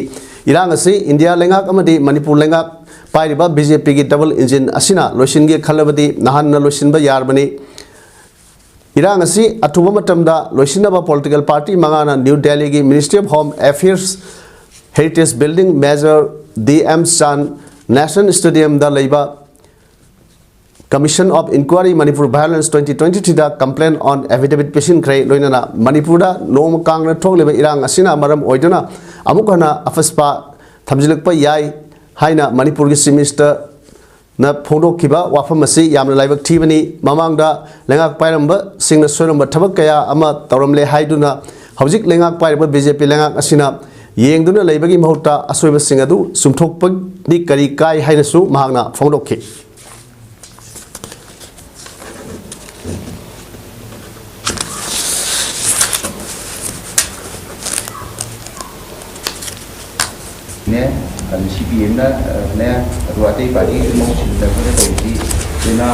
ꯏꯔꯥꯡ ꯑꯁꯤ ꯏꯟꯗꯤꯌꯥ ꯂꯩꯉꯥꯛ ꯑꯃꯗꯤ ꯃꯅꯤꯄꯨꯔ ꯂꯩꯉꯥꯛ ꯄꯥꯏꯔꯤꯕ B J P ꯒꯤ ꯗꯕꯜ ꯏꯟꯖꯤꯟ ꯑꯁꯤꯅ ꯂꯣꯏꯁꯤꯟꯒꯦ ꯈꯜꯂꯕꯗꯤ ꯅꯍꯥꯟꯅ ꯂꯣꯏꯁꯤꯟꯕ ꯌꯥꯔꯕꯅꯤ꯫ ꯏꯔꯥꯡ ꯑꯁꯤ ꯑꯊꯨꯕ ꯃꯇꯝꯗ ꯂꯣꯏꯁꯤꯟꯅꯕ ꯄꯣꯂꯤꯇꯤꯀꯦꯜ ꯄꯥꯔꯇꯤ ꯃꯉꯥꯅ ꯅ꯭ꯌꯨ ꯗꯦꯜꯂꯤꯒꯤ Ministry of Home Affairs Heritage Building, Major D M Chand National Stadium ꯗ ꯂꯩꯕ Commission of Inquiry Manipur Violence twenty twenty-three the complaint on affidavit ꯄꯤꯁꯤꯟꯈ꯭ꯔꯦ꯫ ꯂꯣꯏꯅꯅ ꯃꯅꯤꯄꯨꯔꯗ ꯅꯣꯡꯃ ꯀꯥꯡꯅ ꯊꯣꯛꯂꯤꯕ ꯏꯔꯥꯡ ꯑꯁꯤꯅ ꯃꯔꯝ ꯑꯣꯏꯗꯨꯅ ꯑꯃꯨꯛ ꯍꯟꯅ ꯑꯐꯁꯄꯥ ꯊꯝꯖꯤꯜꯂꯛꯄ ꯌꯥꯏ ꯍꯥꯏꯅ ꯃꯅꯤꯄꯨꯔꯒꯤ ꯆꯤꯐ ꯃꯤꯅꯤꯁꯇꯔꯅ ꯐꯣꯡꯗꯣꯛꯈꯤꯕ ꯋꯥꯐꯝ ꯑꯁꯤ ꯌꯥꯝꯅ ꯂꯥꯏꯕꯛ ꯊꯤꯕꯅꯤ꯫ ꯃꯃꯥꯡꯗ ꯂꯩꯉꯥꯛ ꯄꯥꯏꯔꯝꯕꯁꯤꯡꯅ ꯁꯣꯏꯔꯝꯕ ꯊꯕꯛ ꯀꯌꯥ ꯑꯃ ꯇꯧꯔꯝꯂꯦ ꯍꯥꯏꯗꯨꯅ ꯍꯧꯖꯤꯛ ꯂꯩꯉꯥꯛ ꯄꯥꯏꯔꯤꯕ B J P ꯂꯩꯉꯥꯛ ꯑꯁꯤꯅ ꯌꯦꯡꯗꯨꯅ ꯂꯩꯕꯒꯤ ꯃꯍꯨꯠꯇ ꯑꯁꯣꯏꯕꯁꯤꯡ ꯑꯗꯨ ꯆꯨꯝꯊꯣꯛꯄꯗꯤ ꯀꯔꯤ ꯀꯥꯏ ꯍꯥꯏꯅꯁꯨ ꯃꯍꯥꯛꯅ ꯐꯣꯡꯗꯣꯛꯈꯤ꯫ ꯅꯦ, ꯑꯗꯨ C P M ꯅ, ꯑ, ꯅꯦ, ꯑꯗꯨꯒ ꯑꯇꯩ ꯄꯥꯔꯇꯤꯒꯤ ꯃꯍꯨꯠ ꯁꯤꯟꯕꯗ ꯑꯩꯈꯣꯏꯅ ꯇꯧꯔꯤꯁꯤ, ꯑꯩꯈꯣꯏꯅ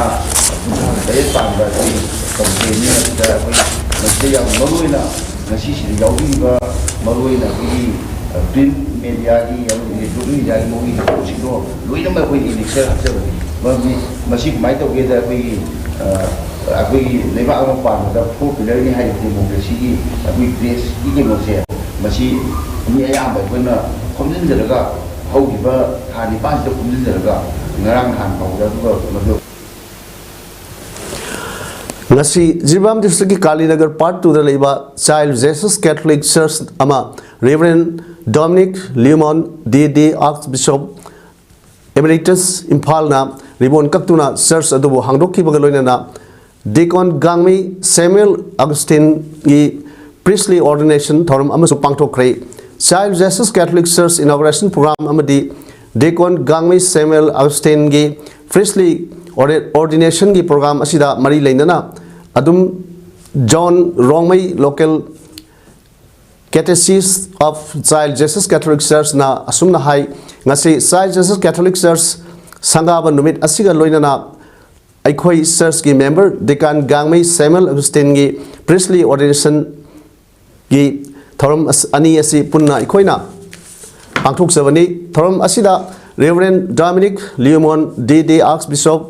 ꯂꯥꯏꯔꯤꯛ ꯄꯥꯟꯕ ꯑꯩꯈꯣꯏ ꯀꯝꯄ꯭ꯂꯦꯟꯅꯤ꯫ ꯑꯗꯨꯗ ꯑꯩꯈꯣꯏ ꯃꯁꯤꯗ ꯌꯥꯝ ꯃꯔꯨ ꯑꯣꯏꯅ ꯉꯁꯤꯁꯤꯗ ꯌꯥꯎꯕꯤꯔꯤꯕ ꯃꯔꯨ ꯑꯣꯏꯅ ꯑꯩꯈꯣꯏꯒꯤ, ꯑ, print media ꯒꯤ, ꯑꯃꯗꯤ electronic media ꯒꯤ ꯃꯑꯣꯡꯒꯤ ꯊꯕꯛꯁꯤꯡꯗꯣ ꯂꯣꯏꯅꯃꯛ ꯑꯩꯈꯣꯏ election ꯍꯥꯞꯆꯕꯅꯤ꯫ ꯃꯔꯝꯗꯤ ꯃꯁꯤ ꯀꯃꯥꯏꯅ ꯇꯧꯒꯦꯗ ꯑꯩꯈꯣꯏꯒꯤ, ꯑ, ꯑꯩꯈꯣꯏꯒꯤ ꯂꯩꯕꯥꯛ ꯑꯃ ꯄꯥꯟꯕꯗ four pillar ꯅꯤ ꯍꯥꯏꯔꯤꯕ democracy ꯒꯤ ꯑꯩꯈꯣꯏ press ꯀꯤ ꯀꯩꯅꯣꯁꯦ ꯃꯁꯤ ꯃꯤ ꯑꯌꯥꯝꯕ ꯑꯩꯈꯣꯏꯅ ꯈꯣꯝꯖꯤꯟꯖꯔꯒ, ꯍꯧꯈꯤꯕ ꯊꯥ ꯅꯤꯄꯥꯟꯁꯤꯗ ꯈꯣꯝꯖꯤꯟꯖꯔꯒ, ꯉꯔꯥꯡ ꯅꯍꯥꯟ ꯐꯥꯎꯕꯗ, ꯑꯗꯨꯒ ꯃꯗꯨ ꯉꯁꯤ ꯖꯤꯔꯤꯕꯥꯝ ꯗꯤꯁꯇ꯭ꯔꯤꯛꯀꯤ ꯀꯥꯂꯤꯅꯒꯔ ꯄꯥꯔꯠ ꯇꯨꯗ ꯂꯩꯕ ꯆꯥꯏꯜ ꯖꯦꯁꯁ ꯀꯦꯊꯣꯂꯤꯛ ꯆꯔꯆ ꯑꯃ ꯔꯦꯚꯔꯦꯟ ꯗꯣꯃꯤꯅꯤꯛ ꯂꯤꯃꯣꯟ ꯗꯤ ꯗꯤ ꯑꯥꯔꯛ ꯕꯤꯁꯣꯞ ꯑꯦꯃꯦꯔꯤꯇꯁ ꯏꯝꯐꯥꯜꯅ ꯔꯤꯕꯣꯟ ꯀꯛꯇꯨꯅ ꯆꯔꯆ ꯑꯗꯨꯕꯨ ꯍꯥꯡꯗꯣꯛꯈꯤꯕꯒ ꯂꯣꯏꯅꯅ ꯗꯤꯀꯣꯟ ꯒꯥꯡꯃꯩ ꯁꯦꯃꯨꯑꯦꯜ ꯑꯒꯁꯇꯤꯟꯒꯤ ꯄ꯭ꯔꯤꯁꯂꯤ ꯑꯣꯔꯗꯤꯅꯦꯁꯟ ꯊꯧꯔꯝ ꯑꯃꯁꯨ ꯄꯥꯡꯊꯣꯛꯈ꯭ꯔꯦ꯫ ꯆꯥꯏꯜ ꯖꯦꯁꯁ ꯀꯦꯊꯣꯂꯤꯛ ꯆꯔꯆ ꯏꯅꯣꯒ꯭ꯔꯦꯁꯟ ꯄ꯭ꯔꯣꯒ꯭ꯔꯥꯝ ꯑꯃꯗꯤ ꯗꯤꯀꯣꯟ ꯒꯥꯡꯃꯩ ꯁꯦꯃꯨꯑꯦꯜ ꯑꯒꯁꯇꯤꯟꯒꯤ ꯄ꯭ꯔꯤꯁꯂꯤ ꯑꯣꯔꯗꯤ-, ꯑꯣꯔꯗꯤꯅꯦꯁꯟꯒꯤ ꯄ꯭ꯔꯣꯒ꯭ꯔꯥꯝ ꯑꯁꯤꯗ ꯃꯔꯤ ꯂꯩꯅꯅ ꯑꯗꯨꯝ John Rongmei, local catechist of child Jesus Catholic ꯆꯔꯆꯅ ꯑꯁꯨꯝꯅ ꯍꯥꯏ, ꯉꯁꯤ ꯆꯥꯏꯜ ꯖꯦꯁꯁ ꯀꯦꯊꯣꯂꯤꯛ ꯆꯔꯆ ꯁꯪꯒꯥꯕ ꯅꯨꯃꯤꯠ ꯑꯁꯤꯒ ꯂꯣꯏꯅꯅ ꯑꯩꯈꯣꯏ ꯆꯔꯆꯀꯤ ꯃꯦꯝꯕꯔ ꯗꯤꯀꯥꯟ ꯒꯥꯡꯃꯩ ꯁꯦꯃꯨꯑꯦꯜ ꯑꯒꯁꯇꯤꯟꯒꯤ ꯄ꯭ꯔꯤꯁꯂꯤ ꯑꯣꯔꯗꯤꯅꯦꯁꯟꯒꯤ ꯊꯧꯔꯝ ꯑꯁ-, ꯑꯅꯤ ꯑꯁꯤ ꯄꯨꯟꯅ ꯑꯩꯈꯣꯏꯅ ꯄꯥꯡꯊꯣꯛꯆꯕꯅꯤ꯫ ꯊꯧꯔꯝ ꯑꯁꯤꯗ ꯔꯦꯚꯔꯦꯟ ꯗꯣꯃꯤꯅꯤꯛ ꯂꯤꯌꯣꯃꯣꯟ ꯗꯤ ꯗꯤ ꯑꯥꯔꯛ ꯕꯤꯁꯣꯞ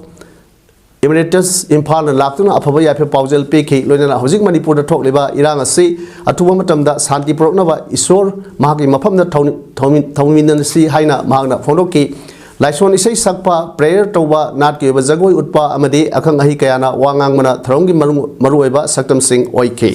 ꯏꯃꯦꯔꯤꯇꯁ ꯏꯝꯐꯥꯜꯅ ꯂꯥꯛꯇꯨꯅ ꯑꯐꯕ ꯌꯥꯏꯐ ꯄꯥꯎꯖꯦꯜ ꯄꯤꯈꯤ꯫ ꯂꯣꯏꯅꯅ ꯍꯧꯖꯤꯛ ꯃꯅꯤꯄꯨꯔꯗ ꯊꯣꯛꯂꯤꯕ ꯏꯔꯥꯡ ꯑꯁꯤ ꯑꯊꯨꯕ ꯃꯇꯝꯗ ꯁꯥꯟꯇꯤ ꯄꯨꯔꯛꯅꯕ ꯏꯁꯣꯔ ꯃꯍꯥꯛꯀꯤ ꯃꯐꯝꯗ ꯊꯧꯅꯤ-, ꯊꯧꯃꯤ-, ꯊꯧꯃꯤꯟꯅꯁꯤ ꯍꯥꯏꯅ ꯃꯍꯥꯛꯅ ꯐꯣꯡꯗꯣꯛꯈꯤ꯫ ꯂꯥꯏꯁꯣꯟ ꯏꯁꯩ ꯁꯛꯄ, ꯄ꯭ꯔꯦꯌꯔ ꯇꯧꯕ, ꯅꯥꯠꯀꯤ ꯑꯣꯏꯕ ꯖꯒꯣꯏ ꯎꯠꯄ ꯑꯃꯗꯤ ꯑꯈꯪ ꯑꯍꯩ ꯀꯌꯥꯅ ꯋꯥ ꯉꯥꯡꯕꯅ ꯊꯧꯔꯝꯒꯤ ꯃꯔꯨ-, ꯃꯔꯨꯑꯣꯏꯕ ꯁꯛꯇꯝꯁꯤꯡ ꯑꯣꯏꯈꯤ꯫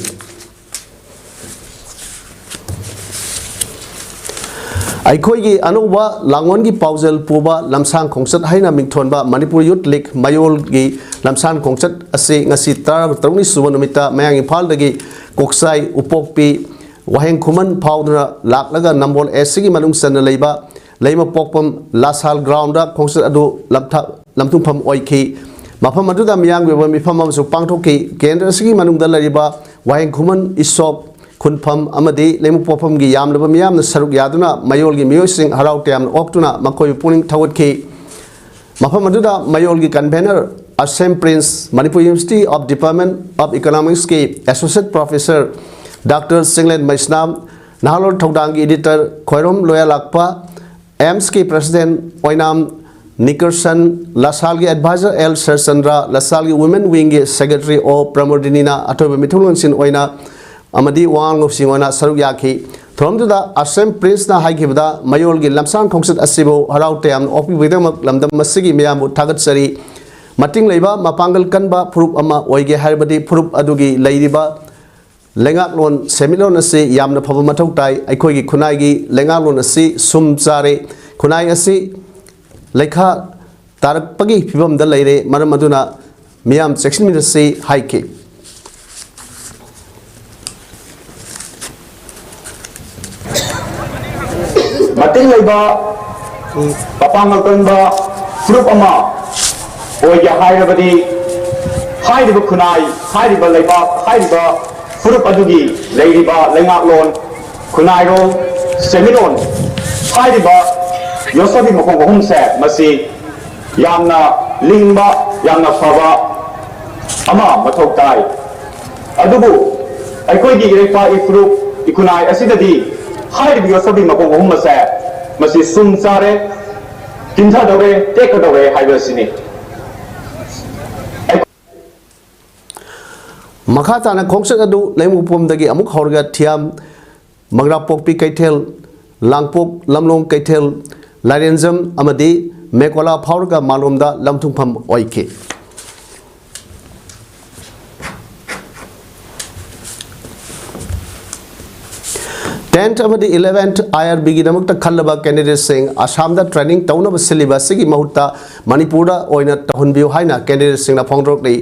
ꯑꯩꯈꯣꯏꯒꯤ ꯑꯅꯧꯕ ꯂꯥꯡꯑꯣꯟꯒꯤ ꯄꯥꯎꯖꯦꯜ ꯄꯨꯕ ꯂꯝꯁꯥꯡ ꯈꯣꯡꯆꯠ ꯍꯥꯏꯅ ꯃꯤꯡꯊꯣꯟꯕ ꯃꯅꯤꯄꯨꯔ ꯌꯨꯠ ꯂꯤꯒ ꯃꯌꯣꯜꯒꯤ ꯂꯝꯁꯥꯡ ꯈꯣꯡꯆꯠ ꯑꯁꯤ ꯉꯁꯤ ꯇꯔꯥꯇꯔꯨꯛꯅꯤ ꯁꯨꯕ ꯅꯨꯃꯤꯠꯇ ꯃꯌꯥꯡ ꯏꯝꯐꯥꯜꯗꯒꯤ ꯀꯣꯛꯆꯥꯏ, ꯎꯄꯣꯛꯄꯤ, ꯋꯥꯍꯦꯡ ꯈꯨꯃꯟ ꯐꯥꯎꯗꯨꯅ ꯂꯥꯛꯂꯒ ꯅꯝꯕꯣꯜ ꯑꯦꯁ ꯁꯤꯒꯤ ꯃꯅꯨꯡ ꯆꯟꯅ ꯂꯩꯕ ꯂꯩꯃꯄꯣꯛꯄꯝ ꯂꯥꯁꯥꯜ ꯒ꯭ꯔꯥꯎꯟꯗ ꯈꯣꯡꯆꯠ ꯑꯗꯨ ꯂꯝꯊ-, ꯂꯝꯊꯨꯡꯐꯝ ꯑꯣꯏꯈꯤ꯫ ꯃꯐꯝ ꯑꯗꯨꯗ ꯃꯤꯌꯥꯝꯒꯤ ꯑꯣꯏꯕ ꯃꯤꯐꯝ ꯑꯃꯁꯨ ꯄꯥꯡꯊꯣꯛꯈꯤ꯫ ꯀꯦꯟꯗ꯭ꯔ ꯑꯁꯤꯒꯤ ꯃꯅꯨꯡꯗ ꯂꯩꯔꯤꯕ ꯋꯥꯍꯦꯡ ꯈꯨꯃꯟ, ꯏꯁꯣꯞ, ꯈꯨꯟꯐꯝ ꯑꯃꯗꯤ ꯂꯩꯃꯄꯣꯛꯐꯝꯒꯤ ꯌꯥꯝꯂꯕ ꯃꯤꯌꯥꯝꯅ ꯁꯔꯨꯛ ꯌꯥꯗꯨꯅ ꯃꯌꯣꯜꯒꯤ ꯃꯤꯑꯣꯏꯁꯤꯡ ꯍꯔꯥꯎ ꯇꯌꯥꯝꯅ ꯑꯣꯛꯇꯨꯅ ꯃꯈꯣꯏꯕꯨ ꯄꯨꯛꯅꯤꯡ ꯊꯧꯒꯠꯈꯤ꯫ ꯃꯐꯝ ꯑꯗꯨꯗ ꯃꯌꯣꯜꯒꯤ convener Asem Prince, Manipur university of department of ꯏꯀꯣꯅꯣꯃꯤꯛꯁꯀꯤ associate professor doctor Chinglen Meisnam, Naharol ꯊꯧꯗꯥꯡꯒꯤ ꯏꯗꯤꯇꯔ ꯈ꯭ꯋꯥꯏꯔꯣꯝ ꯂꯣꯌꯥꯂꯥꯛꯄ, ꯑꯦꯝꯁꯀꯤ ꯄ꯭ꯔꯦꯁꯤꯗꯦꯟꯠ ꯑꯣꯏꯅꯥꯝ ꯅꯤꯀꯔꯁꯟ, ꯂꯁꯥꯜꯒꯤ ꯑꯦꯗꯚꯥꯏꯖꯔ ꯑꯦꯜ ꯁꯔꯆꯟꯗ꯭ꯔ, ꯂꯁꯥꯜꯒꯤ ꯋꯨꯃꯦꯟ ꯋꯤꯡꯒꯤ ꯁꯦꯀ꯭ꯔꯦꯇꯔꯤ ꯑꯣ ꯄ꯭ꯔꯃꯣꯗꯤꯅꯤꯅ ꯑꯊꯣꯏꯕ ꯃꯤꯊꯨꯡꯂꯦꯟꯁꯤꯡ ꯑꯣꯏꯅ ꯑꯃꯗꯤ ꯋꯥꯉꯥꯡꯂꯣꯏꯁꯤꯡ ꯑꯣꯏꯅ ꯁꯔꯨꯛ ꯌꯥꯈꯤ꯫ ꯊꯧꯔꯝꯗꯨꯗ ꯑꯁꯦꯝ ꯄ꯭ꯔꯤꯟꯁꯅ ꯍꯥꯏꯈꯤꯕꯗ, ꯃꯌꯣꯜꯒꯤ ꯂꯝꯁꯥꯡ ꯈꯣꯡꯆꯠ ꯑꯁꯤꯕꯨ ꯍꯔꯥꯎ ꯇꯌꯥꯝꯅ ꯑꯣꯛꯄꯤꯕꯒꯤꯗꯃꯛ ꯂꯝꯗꯝ ꯑꯁꯤꯒꯤ ꯃꯤꯌꯥꯝꯕꯨ ꯊꯥꯒꯠꯆꯔꯤ꯫ ꯃꯇꯤꯡ ꯂꯩꯕ, ꯃꯄꯥꯡꯒꯜ ꯀꯟꯕ ꯐꯨꯔꯨꯞ ꯑꯃ ꯑꯣꯏꯒꯦ ꯍꯥꯏꯔꯕꯗꯤ ꯐꯨꯔꯨꯞ ꯑꯗꯨꯒꯤ ꯂꯩꯔꯤꯕ ꯂꯩꯉꯥꯛꯂꯣꯟ, ꯁꯦꯟꯃꯤꯠꯂꯣꯟ ꯑꯁꯤ ꯌꯥꯝꯅ ꯐꯕ ꯃꯊꯧ ꯇꯥꯏ꯫ ꯑꯩꯈꯣꯏꯒꯤ ꯈꯨꯟꯅꯥꯏꯒꯤ ꯂꯩꯉꯥꯛꯂꯣꯟ ꯑꯁꯤ ꯁꯨꯝ ꯆꯥꯔꯦ꯫ ꯈꯨꯟꯅꯥꯏ ꯑꯁꯤ ꯂꯩꯈꯥ ꯇꯥꯔꯛꯄꯒꯤ ꯐꯤꯕꯝꯗ ꯂꯩꯔꯦ꯫ ꯃꯔꯝ ꯑꯗꯨꯅ ꯃꯤꯌꯥꯝ ꯆꯦꯛꯁꯤꯟꯃꯤꯟꯅꯁꯤ ꯍꯥꯏꯈꯤ꯫ ꯃꯇꯤꯡ ꯂꯩꯕ, ꯃꯄꯥꯡꯒꯜ ꯀꯟꯕ ꯐꯨꯔꯨꯞ ꯑꯃ ꯑꯣꯏꯒꯦ ꯍꯥꯏꯔꯕꯗꯤ, ꯍꯥꯏꯔꯤꯕ ꯈꯨꯟꯅꯥꯏ, ꯍꯥꯏꯔꯤꯕ ꯂꯩꯕꯥꯛ, ꯍꯥꯏꯔꯤꯕ ꯐꯨꯔꯨꯞ ꯑꯗꯨꯒꯤ ꯂꯩꯔꯤꯕ ꯂꯩꯉꯥꯛꯂꯣꯟ, ꯈꯨꯟꯅꯥꯏꯔꯣꯜ, ꯁꯦꯟꯃꯤꯠꯂꯣꯟ, ꯍꯥꯏꯔꯤꯕ ꯌꯣꯠꯁꯕꯤ ꯃꯈꯣꯡ ꯑꯍꯨꯝꯁꯦ, ꯃꯁꯤ ꯌꯥꯝꯅ ꯂꯤꯡꯕ, ꯌꯥꯝꯅ ꯐꯕ ꯑꯃ ꯃꯊꯧ ꯇꯥꯏ꯫ ꯑꯗꯨꯕꯨ ꯑꯩꯈꯣꯏꯒꯤ ꯏꯔꯩꯄꯥꯛ ꯏꯐꯨꯔꯨꯞ ꯏꯈꯨꯟꯅꯥꯏ ꯑꯁꯤꯗꯗꯤ ꯍꯥꯏꯔꯤꯕ ꯌꯣꯠꯁꯕꯤ ꯃꯈꯣꯡ ꯑꯍꯨꯝ ꯑꯁꯦ, ꯃꯁꯤ ꯁꯨꯝ ꯆꯥꯔꯦ, ꯀꯤꯟꯊꯗꯧꯔꯦ, ꯇꯦꯛꯀꯗꯧꯔꯦ ꯍꯥꯏꯕ ꯑꯁꯤꯅꯤ꯫ ꯃꯈꯥ ꯇꯥꯅ ꯈꯣꯡꯆꯠ ꯑꯗꯨ ꯂꯩꯃꯄꯣꯝꯗꯒꯤ ꯑꯃꯨꯛ ꯍꯧꯔꯒ ꯊꯤꯌꯥꯝ, ꯃꯪꯒ꯭ꯔꯥꯄꯣꯛꯄꯤ ꯀꯩꯊꯦꯜ, ꯂꯥꯡꯄꯣꯛ ꯂꯝꯂꯣꯡ ꯀꯩꯊꯦꯜ, ꯂꯥꯏꯔꯦꯟꯖꯝ ꯑꯃꯗꯤ ꯃꯦꯀꯣꯂꯥ ꯐꯥꯎꯔꯒ ꯃꯥꯂꯣꯝꯗ ꯂꯝꯊꯨꯡꯐꯝ ꯑꯣꯏꯈꯤ꯫ ꯇꯦꯟꯊ ꯑꯃꯗꯤ ꯏꯂꯦꯚꯦꯟꯊ ꯑꯥꯏ ꯑꯥꯔ ꯕꯤꯒꯤꯗꯃꯛꯇ ꯈꯜꯂꯕ ꯀꯦꯟꯗꯤꯗꯦꯠꯁꯤꯡ ꯑꯁꯥꯝꯗ ꯇ꯭ꯔꯦꯅꯤꯡ ꯇꯧꯅꯕ ꯁꯤꯜꯂꯤꯕ ꯑꯁꯤꯒꯤ ꯃꯍꯨꯠꯇ ꯃꯅꯤꯄꯨꯔꯗ ꯑꯣꯏꯅ ꯇꯧꯍꯟꯕꯤꯌꯨ ꯍꯥꯏꯅ ꯀꯦꯟꯗꯤꯗꯦꯠꯁꯤꯡꯅ ꯐꯣꯡꯗꯣꯔꯛꯂꯤ꯫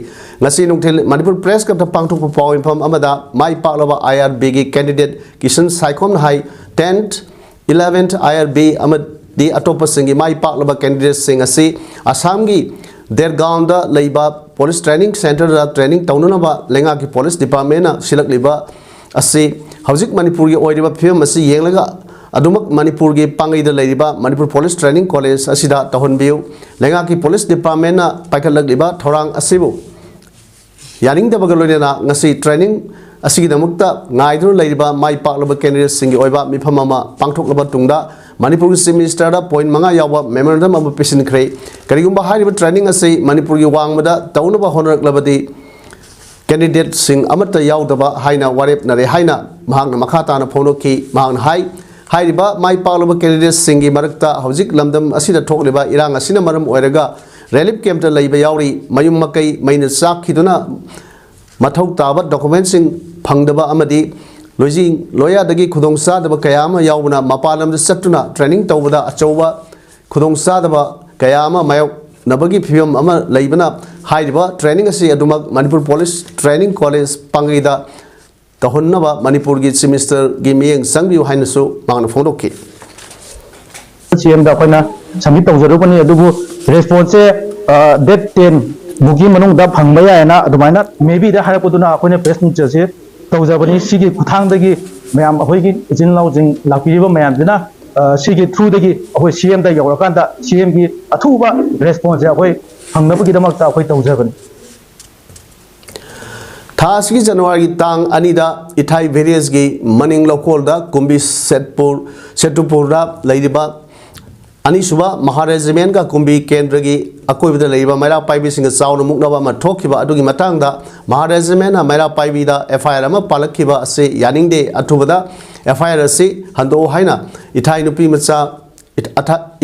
ꯉꯁꯤ ꯅꯨꯡꯊꯤꯜ ꯃꯅꯤꯄꯨꯔ ꯄ꯭ꯔꯦꯁ ꯀ꯭ꯂꯕꯇ ꯄꯥꯡꯊꯣꯛꯄ ꯄꯥꯎ ꯃꯤꯐꯝ ꯑꯃꯗ ꯃꯥꯏ ꯄꯥꯛꯂꯕ ꯑꯥꯏ ꯑꯥꯔ ꯕꯤꯒꯤ ꯀꯦꯟꯗꯤꯗꯦꯠ ꯀꯤꯁꯟ ꯁꯥꯏꯈꯣꯝꯅ ꯍꯥꯏ, ꯇꯦꯟꯊ, ꯏꯂꯦꯚꯦꯟꯊ ꯑꯥꯏ ꯑꯥꯔ ꯕꯤ ꯑꯃꯗꯤ ꯑꯇꯣꯞꯄꯁꯤꯡꯒꯤ ꯃꯥꯏ ꯄꯥꯛꯂꯕ ꯀꯦꯟꯗꯤꯗꯦꯠꯁꯤꯡ ꯑꯁꯤ ꯑꯁꯥꯝꯒꯤ ꯗꯦꯔꯒꯥꯎꯟꯗ ꯂꯩꯕ ꯄꯨꯂꯤꯁ ꯇ꯭ꯔꯦꯅꯤꯡ ꯁꯦꯟꯇꯔꯗ ꯇ꯭ꯔꯦꯅꯤꯡ ꯇꯧꯅꯅꯕ ꯂꯩꯉꯥꯛꯀꯤ ꯄꯨꯂꯤꯁ ꯗꯤꯄꯥꯔꯠꯃꯦꯟꯅ ꯁꯤꯜꯂꯛꯂꯤꯕ ꯑꯁꯤ ꯍꯧꯖꯤꯛ ꯃꯅꯤꯄꯨꯔꯒꯤ ꯑꯣꯏꯔꯤꯕ ꯐꯤꯕꯝ ꯑꯁꯤ ꯌꯦꯡꯂꯒ ꯑꯗꯨꯃꯛ ꯃꯅꯤꯄꯨꯔꯒꯤ ꯄꯥꯡꯒꯩꯗ ꯂꯩꯔꯤꯕ ꯃꯅꯤꯄꯨꯔ ꯄꯨꯂꯤꯁ ꯇ꯭ꯔꯦꯅꯤꯡ ꯀꯣꯂꯦꯖ ꯑꯁꯤꯗ ꯇꯧꯍꯟꯕꯤꯌꯨ꯫ ꯂꯩꯉꯥꯛꯀꯤ ꯄꯨꯂꯤꯁ ꯗꯤꯄꯥꯔꯠꯃꯦꯟꯅ ꯄꯥꯏꯈꯠꯂꯛꯂꯤꯕ ꯊꯧꯔꯥꯡ ꯑꯁꯤꯕꯨ ꯌꯥꯅꯤꯡꯗꯕꯒ ꯂꯣꯏꯅꯅ ꯉꯁꯤ ꯇ꯭ꯔꯦꯅꯤꯡ ꯑꯁꯤꯒꯤꯗꯃꯛꯇ ꯉꯥꯏꯗꯨꯅ ꯂꯩꯔꯤꯕ ꯃꯥꯏ ꯄꯥꯛꯂꯕ ꯀꯦꯟꯗꯤꯗꯦꯠꯁꯤꯡꯒꯤ ꯑꯣꯏꯕ ꯃꯤꯐꯝ ꯑꯃ ꯄꯥꯡꯊꯣꯛꯂꯕ ꯇꯨꯡꯗ ꯃꯅꯤꯄꯨꯔꯒꯤ ꯆꯤꯐ ꯃꯤꯅꯤꯁꯇꯔꯗ ꯄꯣꯏꯟ ꯃꯉꯥ ꯌꯥꯎꯕ ꯃꯦꯃꯣꯔꯦꯟꯗꯝ ꯑꯃ ꯄꯤꯁꯤꯟꯈ꯭ꯔꯦ꯫ ꯀꯔꯤꯒꯨꯝꯕ ꯍꯥꯏꯔꯤꯕ ꯇ꯭ꯔꯦꯅꯤꯡ ꯑꯁꯤ ꯃꯅꯤꯄꯨꯔꯒꯤ ꯋꯥꯡꯃꯗ ꯇꯧꯅꯕ ꯍꯣꯠꯅꯔꯛꯂꯕꯗꯤ ꯀꯦꯟꯗꯤꯗꯦꯠꯁꯤꯡ ꯑꯃꯠꯇ ꯌꯥꯎꯗꯕ ꯍꯥꯏꯅ ꯋꯥꯔꯦꯞꯅꯔꯦ ꯍꯥꯏꯅ ꯃꯍꯥꯛꯅ ꯃꯈꯥ ꯇꯥꯅ ꯐꯣꯡꯗꯣꯛꯈꯤ꯫ ꯃꯍꯥꯛꯅ ꯍꯥꯏ, ꯍꯥꯏꯔꯤꯕ ꯃꯥꯏ ꯄꯥꯛꯂꯕ ꯀꯦꯟꯗꯤꯗꯦꯠꯁꯤꯡꯒꯤ ꯃꯔꯛꯇ ꯍꯧꯖꯤꯛ ꯂꯝꯗꯝ ꯑꯁꯤꯗ ꯊꯣꯛꯂꯤꯕ ꯏꯔꯥꯡ ꯑꯁꯤꯅ ꯃꯔꯝ ꯑꯣꯏꯔꯒ ꯔꯤꯂꯤꯐ ꯀꯦꯝꯞꯇ ꯂꯩꯕ ꯌꯥꯎꯔꯤ꯫ ꯃꯌꯨꯝ ꯃꯀꯩ ꯃꯩꯅ ꯆꯥꯛꯈꯤꯗꯨꯅ ꯃꯊꯧ ꯇꯥꯕ ꯗꯣꯀꯨꯃꯦꯟꯁꯤꯡ ꯐꯪꯗꯕ ꯑꯃꯗꯤ ꯂꯣꯏꯖꯤꯡ ꯂꯣꯌꯥꯗꯒꯤ ꯈꯨꯗꯣꯡꯆꯥꯗꯕ ꯀꯌꯥ ꯑꯃ ꯌꯥꯎꯕꯅ ꯃꯄꯥꯟ ꯂꯝꯗ ꯆꯠꯇꯨꯅ ꯇ꯭ꯔꯦꯅꯤꯡ ꯇꯧꯕꯗ ꯑꯆꯧꯕ ꯈꯨꯗꯣꯡꯆꯥꯗꯕ ꯀꯌꯥ ꯑꯃ ꯃꯥꯌꯣꯛꯅꯕꯒꯤ ꯐꯤꯕꯝ ꯑꯃ ꯂꯩꯕꯅ ꯍꯥꯏꯔꯤꯕ ꯇ꯭ꯔꯦꯅꯤꯡ ꯑꯁꯤ ꯑꯗꯨꯃꯛ ꯃꯅꯤꯄꯨꯔ ꯄꯨꯂꯤꯁ ꯇ꯭ꯔꯦꯅꯤꯡ ꯀꯣꯂꯦꯖ ꯄꯥꯡꯒꯩꯗ ꯇꯧꯍꯟꯅꯕ ꯃꯅꯤꯄꯨꯔꯒꯤ ꯆꯤꯐ ꯃꯤꯅꯤꯁꯇꯔꯒꯤ ꯃꯤꯠꯌꯦꯡ ꯆꯪꯕꯤꯌꯨ ꯍꯥꯏꯅꯁꯨ ꯃꯍꯥꯛꯅ ꯐꯣꯡꯗꯣꯛꯈꯤ꯫ ꯁꯤ ꯑꯦꯝꯗ ꯑꯩꯈꯣꯏꯅ ꯁꯕꯃꯤꯠ ꯇꯧꯖꯔꯨꯕꯅꯤ꯫ ꯑꯗꯨꯕꯨ ꯔꯦꯁꯄꯣꯟꯁꯁꯦ ꯗꯦꯠ ꯇꯦꯟ ꯐꯥꯎꯒꯤ ꯃꯅꯨꯡꯗ ꯐꯪꯕ ꯌꯥꯏꯌꯦꯅ ꯑꯗꯨꯃꯥꯏꯅ ꯃꯦꯕꯤꯗ ꯍꯥꯏꯔꯛꯄꯗꯨꯅ ꯑꯩꯈꯣꯏꯅ ꯄ꯭ꯔꯦꯁ ꯃꯤꯠꯁꯦ ꯇꯧꯖꯕꯅꯤ꯫ ꯁꯤꯒꯤ ꯈꯨꯠꯊꯥꯡꯗꯒꯤ ꯃꯌꯥꯝ ꯑꯩꯈꯣꯏꯒꯤ ꯏꯆꯤꯟ ꯏꯅꯥꯎꯁꯤꯡ ꯂꯥꯛꯄꯤꯔꯤꯕ ꯃꯌꯥꯝꯁꯤꯅ ꯁꯤꯒꯤ ꯊ꯭ꯔꯨꯗꯒꯤ ꯑꯩꯈꯣꯏ ꯁꯤ ꯑꯦꯝꯗ ꯌꯧꯔꯀꯥꯟꯗ ꯁꯤ ꯑꯦꯝꯒꯤ ꯑꯊꯨꯕ ꯔꯦꯁꯄꯣꯟꯁꯁꯦ ꯑꯩꯈꯣꯏ ꯐꯪꯅꯕꯒꯤꯗꯃꯛꯇ ꯑꯩꯈꯣꯏ ꯇꯧꯖꯕꯅꯤ꯫ ꯊꯥ ꯑꯁꯤꯒꯤ ꯖꯅꯋꯥꯔꯤꯒꯤ ꯇꯥꯡ ꯑꯅꯤꯗ ꯏꯊꯥꯏ ꯚꯤꯂꯦꯖꯀꯤ ꯃꯅꯤꯡ ꯂꯧꯀꯣꯜꯗ ꯀꯨꯝꯕꯤ ꯁꯦꯠꯄꯨꯔ ꯁꯦꯇꯨꯄꯨꯔꯗ ꯂꯩꯔꯤꯕ ꯑꯅꯤꯁꯨꯕ ꯃꯍꯥ ꯔꯦꯖꯤꯃꯦꯟꯒ ꯀꯨꯝꯕꯤ ꯀꯦꯟꯗ꯭ꯔꯒꯤ ꯑꯀꯣꯏꯕꯗ ꯂꯩꯔꯤꯕ ꯃꯩꯔꯥ ꯄꯥꯏꯕꯤꯁꯤꯡꯒ ꯆꯥꯎꯅ ꯃꯨꯛꯅꯕ ꯑꯃ ꯊꯣꯛꯈꯤꯕ ꯑꯗꯨꯒꯤ ꯃꯇꯥꯡꯗ ꯃꯍꯥ ꯔꯦꯖꯤꯃꯦꯟꯅ ꯃꯩꯔꯥ ꯄꯥꯏꯕꯤꯗ ꯑꯦꯐ ꯑꯥꯏ ꯑꯥꯔ ꯑꯃ ꯄꯥꯜꯂꯛꯈꯤꯕ ꯑꯁꯤ ꯌꯥꯅꯤꯡꯗꯦ꯫ ꯑꯊꯨꯕꯗ ꯑꯦꯐ ꯑꯥꯏ ꯑꯥꯔ ꯑꯁꯤ ꯍꯟꯗꯣꯛꯎ ꯍꯥꯏꯅ ꯏꯊꯥꯏ ꯅꯨꯄꯤ ꯃꯆꯥ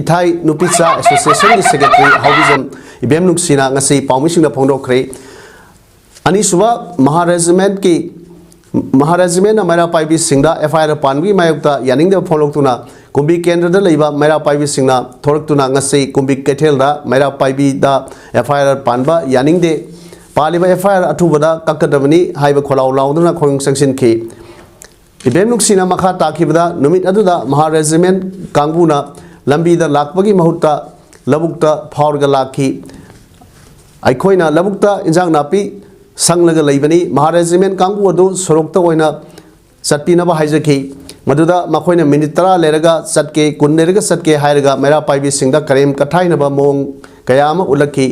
ꯏꯊꯥꯏ ꯅꯨꯄꯤꯆꯥ ꯑꯦꯁꯣꯁꯤꯌꯦꯁꯟꯒꯤ ꯁꯦꯀ꯭ꯔꯦꯇꯔꯤ ꯍꯥꯎꯕꯤꯖꯝ ꯏꯕꯦꯝ ꯅꯨꯡꯁꯤꯅ ꯉꯁꯤ ꯄꯥꯎꯃꯤꯁꯤꯡꯗ ꯐꯣꯡꯗꯣꯛꯈ꯭ꯔꯦ꯫ ꯑꯅꯤꯁꯨꯕ ꯃꯍꯥ ꯔꯦꯖꯤꯃꯦꯟꯀꯤ ꯃꯍꯥ ꯔꯦꯖꯤꯃꯦꯟꯅ ꯃꯩꯔꯥ ꯄꯥꯏꯕꯤꯁꯤꯡꯗ ꯑꯦꯐ ꯑꯥꯏ ꯑꯥꯔ ꯄꯥꯟꯕꯒꯤ ꯃꯥꯌꯣꯛꯇ ꯌꯥꯅꯤꯡꯗꯕ ꯐꯣꯡꯗꯣꯛꯇꯨꯅ ꯀꯨꯝꯕꯤ ꯀꯦꯟꯗ꯭ꯔꯗ ꯂꯩꯕ ꯃꯩꯔꯥ ꯄꯥꯏꯕꯤꯁꯤꯡꯅ ꯊꯣꯔꯛꯇꯨꯅ ꯉꯁꯤ ꯀꯨꯝꯕꯤ ꯀꯩꯊꯦꯜꯗ ꯃꯩꯔꯥ ꯄꯥꯏꯕꯤꯗ ꯑꯦꯐ ꯑꯥꯏ ꯑꯥꯔ ꯄꯥꯟꯕ ꯌꯥꯅꯤꯡꯗꯦ, ꯄꯥꯜꯂꯤꯕ ꯑꯦꯐ ꯑꯥꯏ ꯑꯥꯔ ꯑꯊꯨꯕꯗ ꯀꯛꯀꯗꯕꯅꯤ ꯍꯥꯏꯕ ꯈꯣꯜꯂꯥꯎ ꯂꯥꯎꯗꯨꯅ ꯈꯣꯡ ꯆꯪꯁꯤꯟꯈꯤ꯫ ꯏꯕꯦꯝ ꯅꯨꯡꯁꯤꯅ ꯃꯈꯥ ꯇꯥꯈꯤꯕꯗ ꯅꯨꯃꯤꯠ ꯑꯗꯨꯗ ꯃꯍꯥ ꯔꯦꯖꯤꯃꯦꯟ ꯀꯥꯡꯕꯨꯅ ꯂꯝꯕꯤꯗ ꯂꯥꯛꯄꯒꯤ ꯃꯍꯨꯠꯇ ꯂꯧꯕꯨꯛꯇ ꯐꯥꯎꯔꯒ ꯂꯥꯛꯈꯤ꯫ ꯑꯩꯈꯣꯏꯅ ꯂꯧꯕꯨꯛꯇ ꯏꯟꯖꯥꯡ ꯅꯥꯄꯤ ꯁꯪꯂꯒ ꯂꯩꯕꯅꯤ꯫ ꯃꯍꯥ ꯔꯦꯖꯤꯃꯦꯟ ꯀꯥꯡꯕꯨ ꯑꯗꯨ ꯁꯣꯔꯣꯛꯇ ꯑꯣꯏꯅ ꯆꯠꯄꯤꯅꯕ ꯍꯥꯏꯖꯈꯤ꯫ ꯃꯗꯨꯗ ꯃꯈꯣꯏꯅ ꯃꯤꯅꯤꯠ ꯇꯔꯥ ꯂꯩꯔꯒ ꯆꯠꯀꯦ, ꯀꯨꯟ ꯂꯩꯔꯒ ꯆꯠꯀꯦ ꯍꯥꯏꯔꯒ ꯃꯩꯔꯥ ꯄꯥꯏꯕꯤꯁꯤꯡꯗ ꯀꯔꯦꯝ ꯀꯊꯥꯏꯅꯕ ꯃꯑꯣꯡ ꯀꯌꯥ ꯑꯃ ꯎꯠꯂꯛꯈꯤ꯫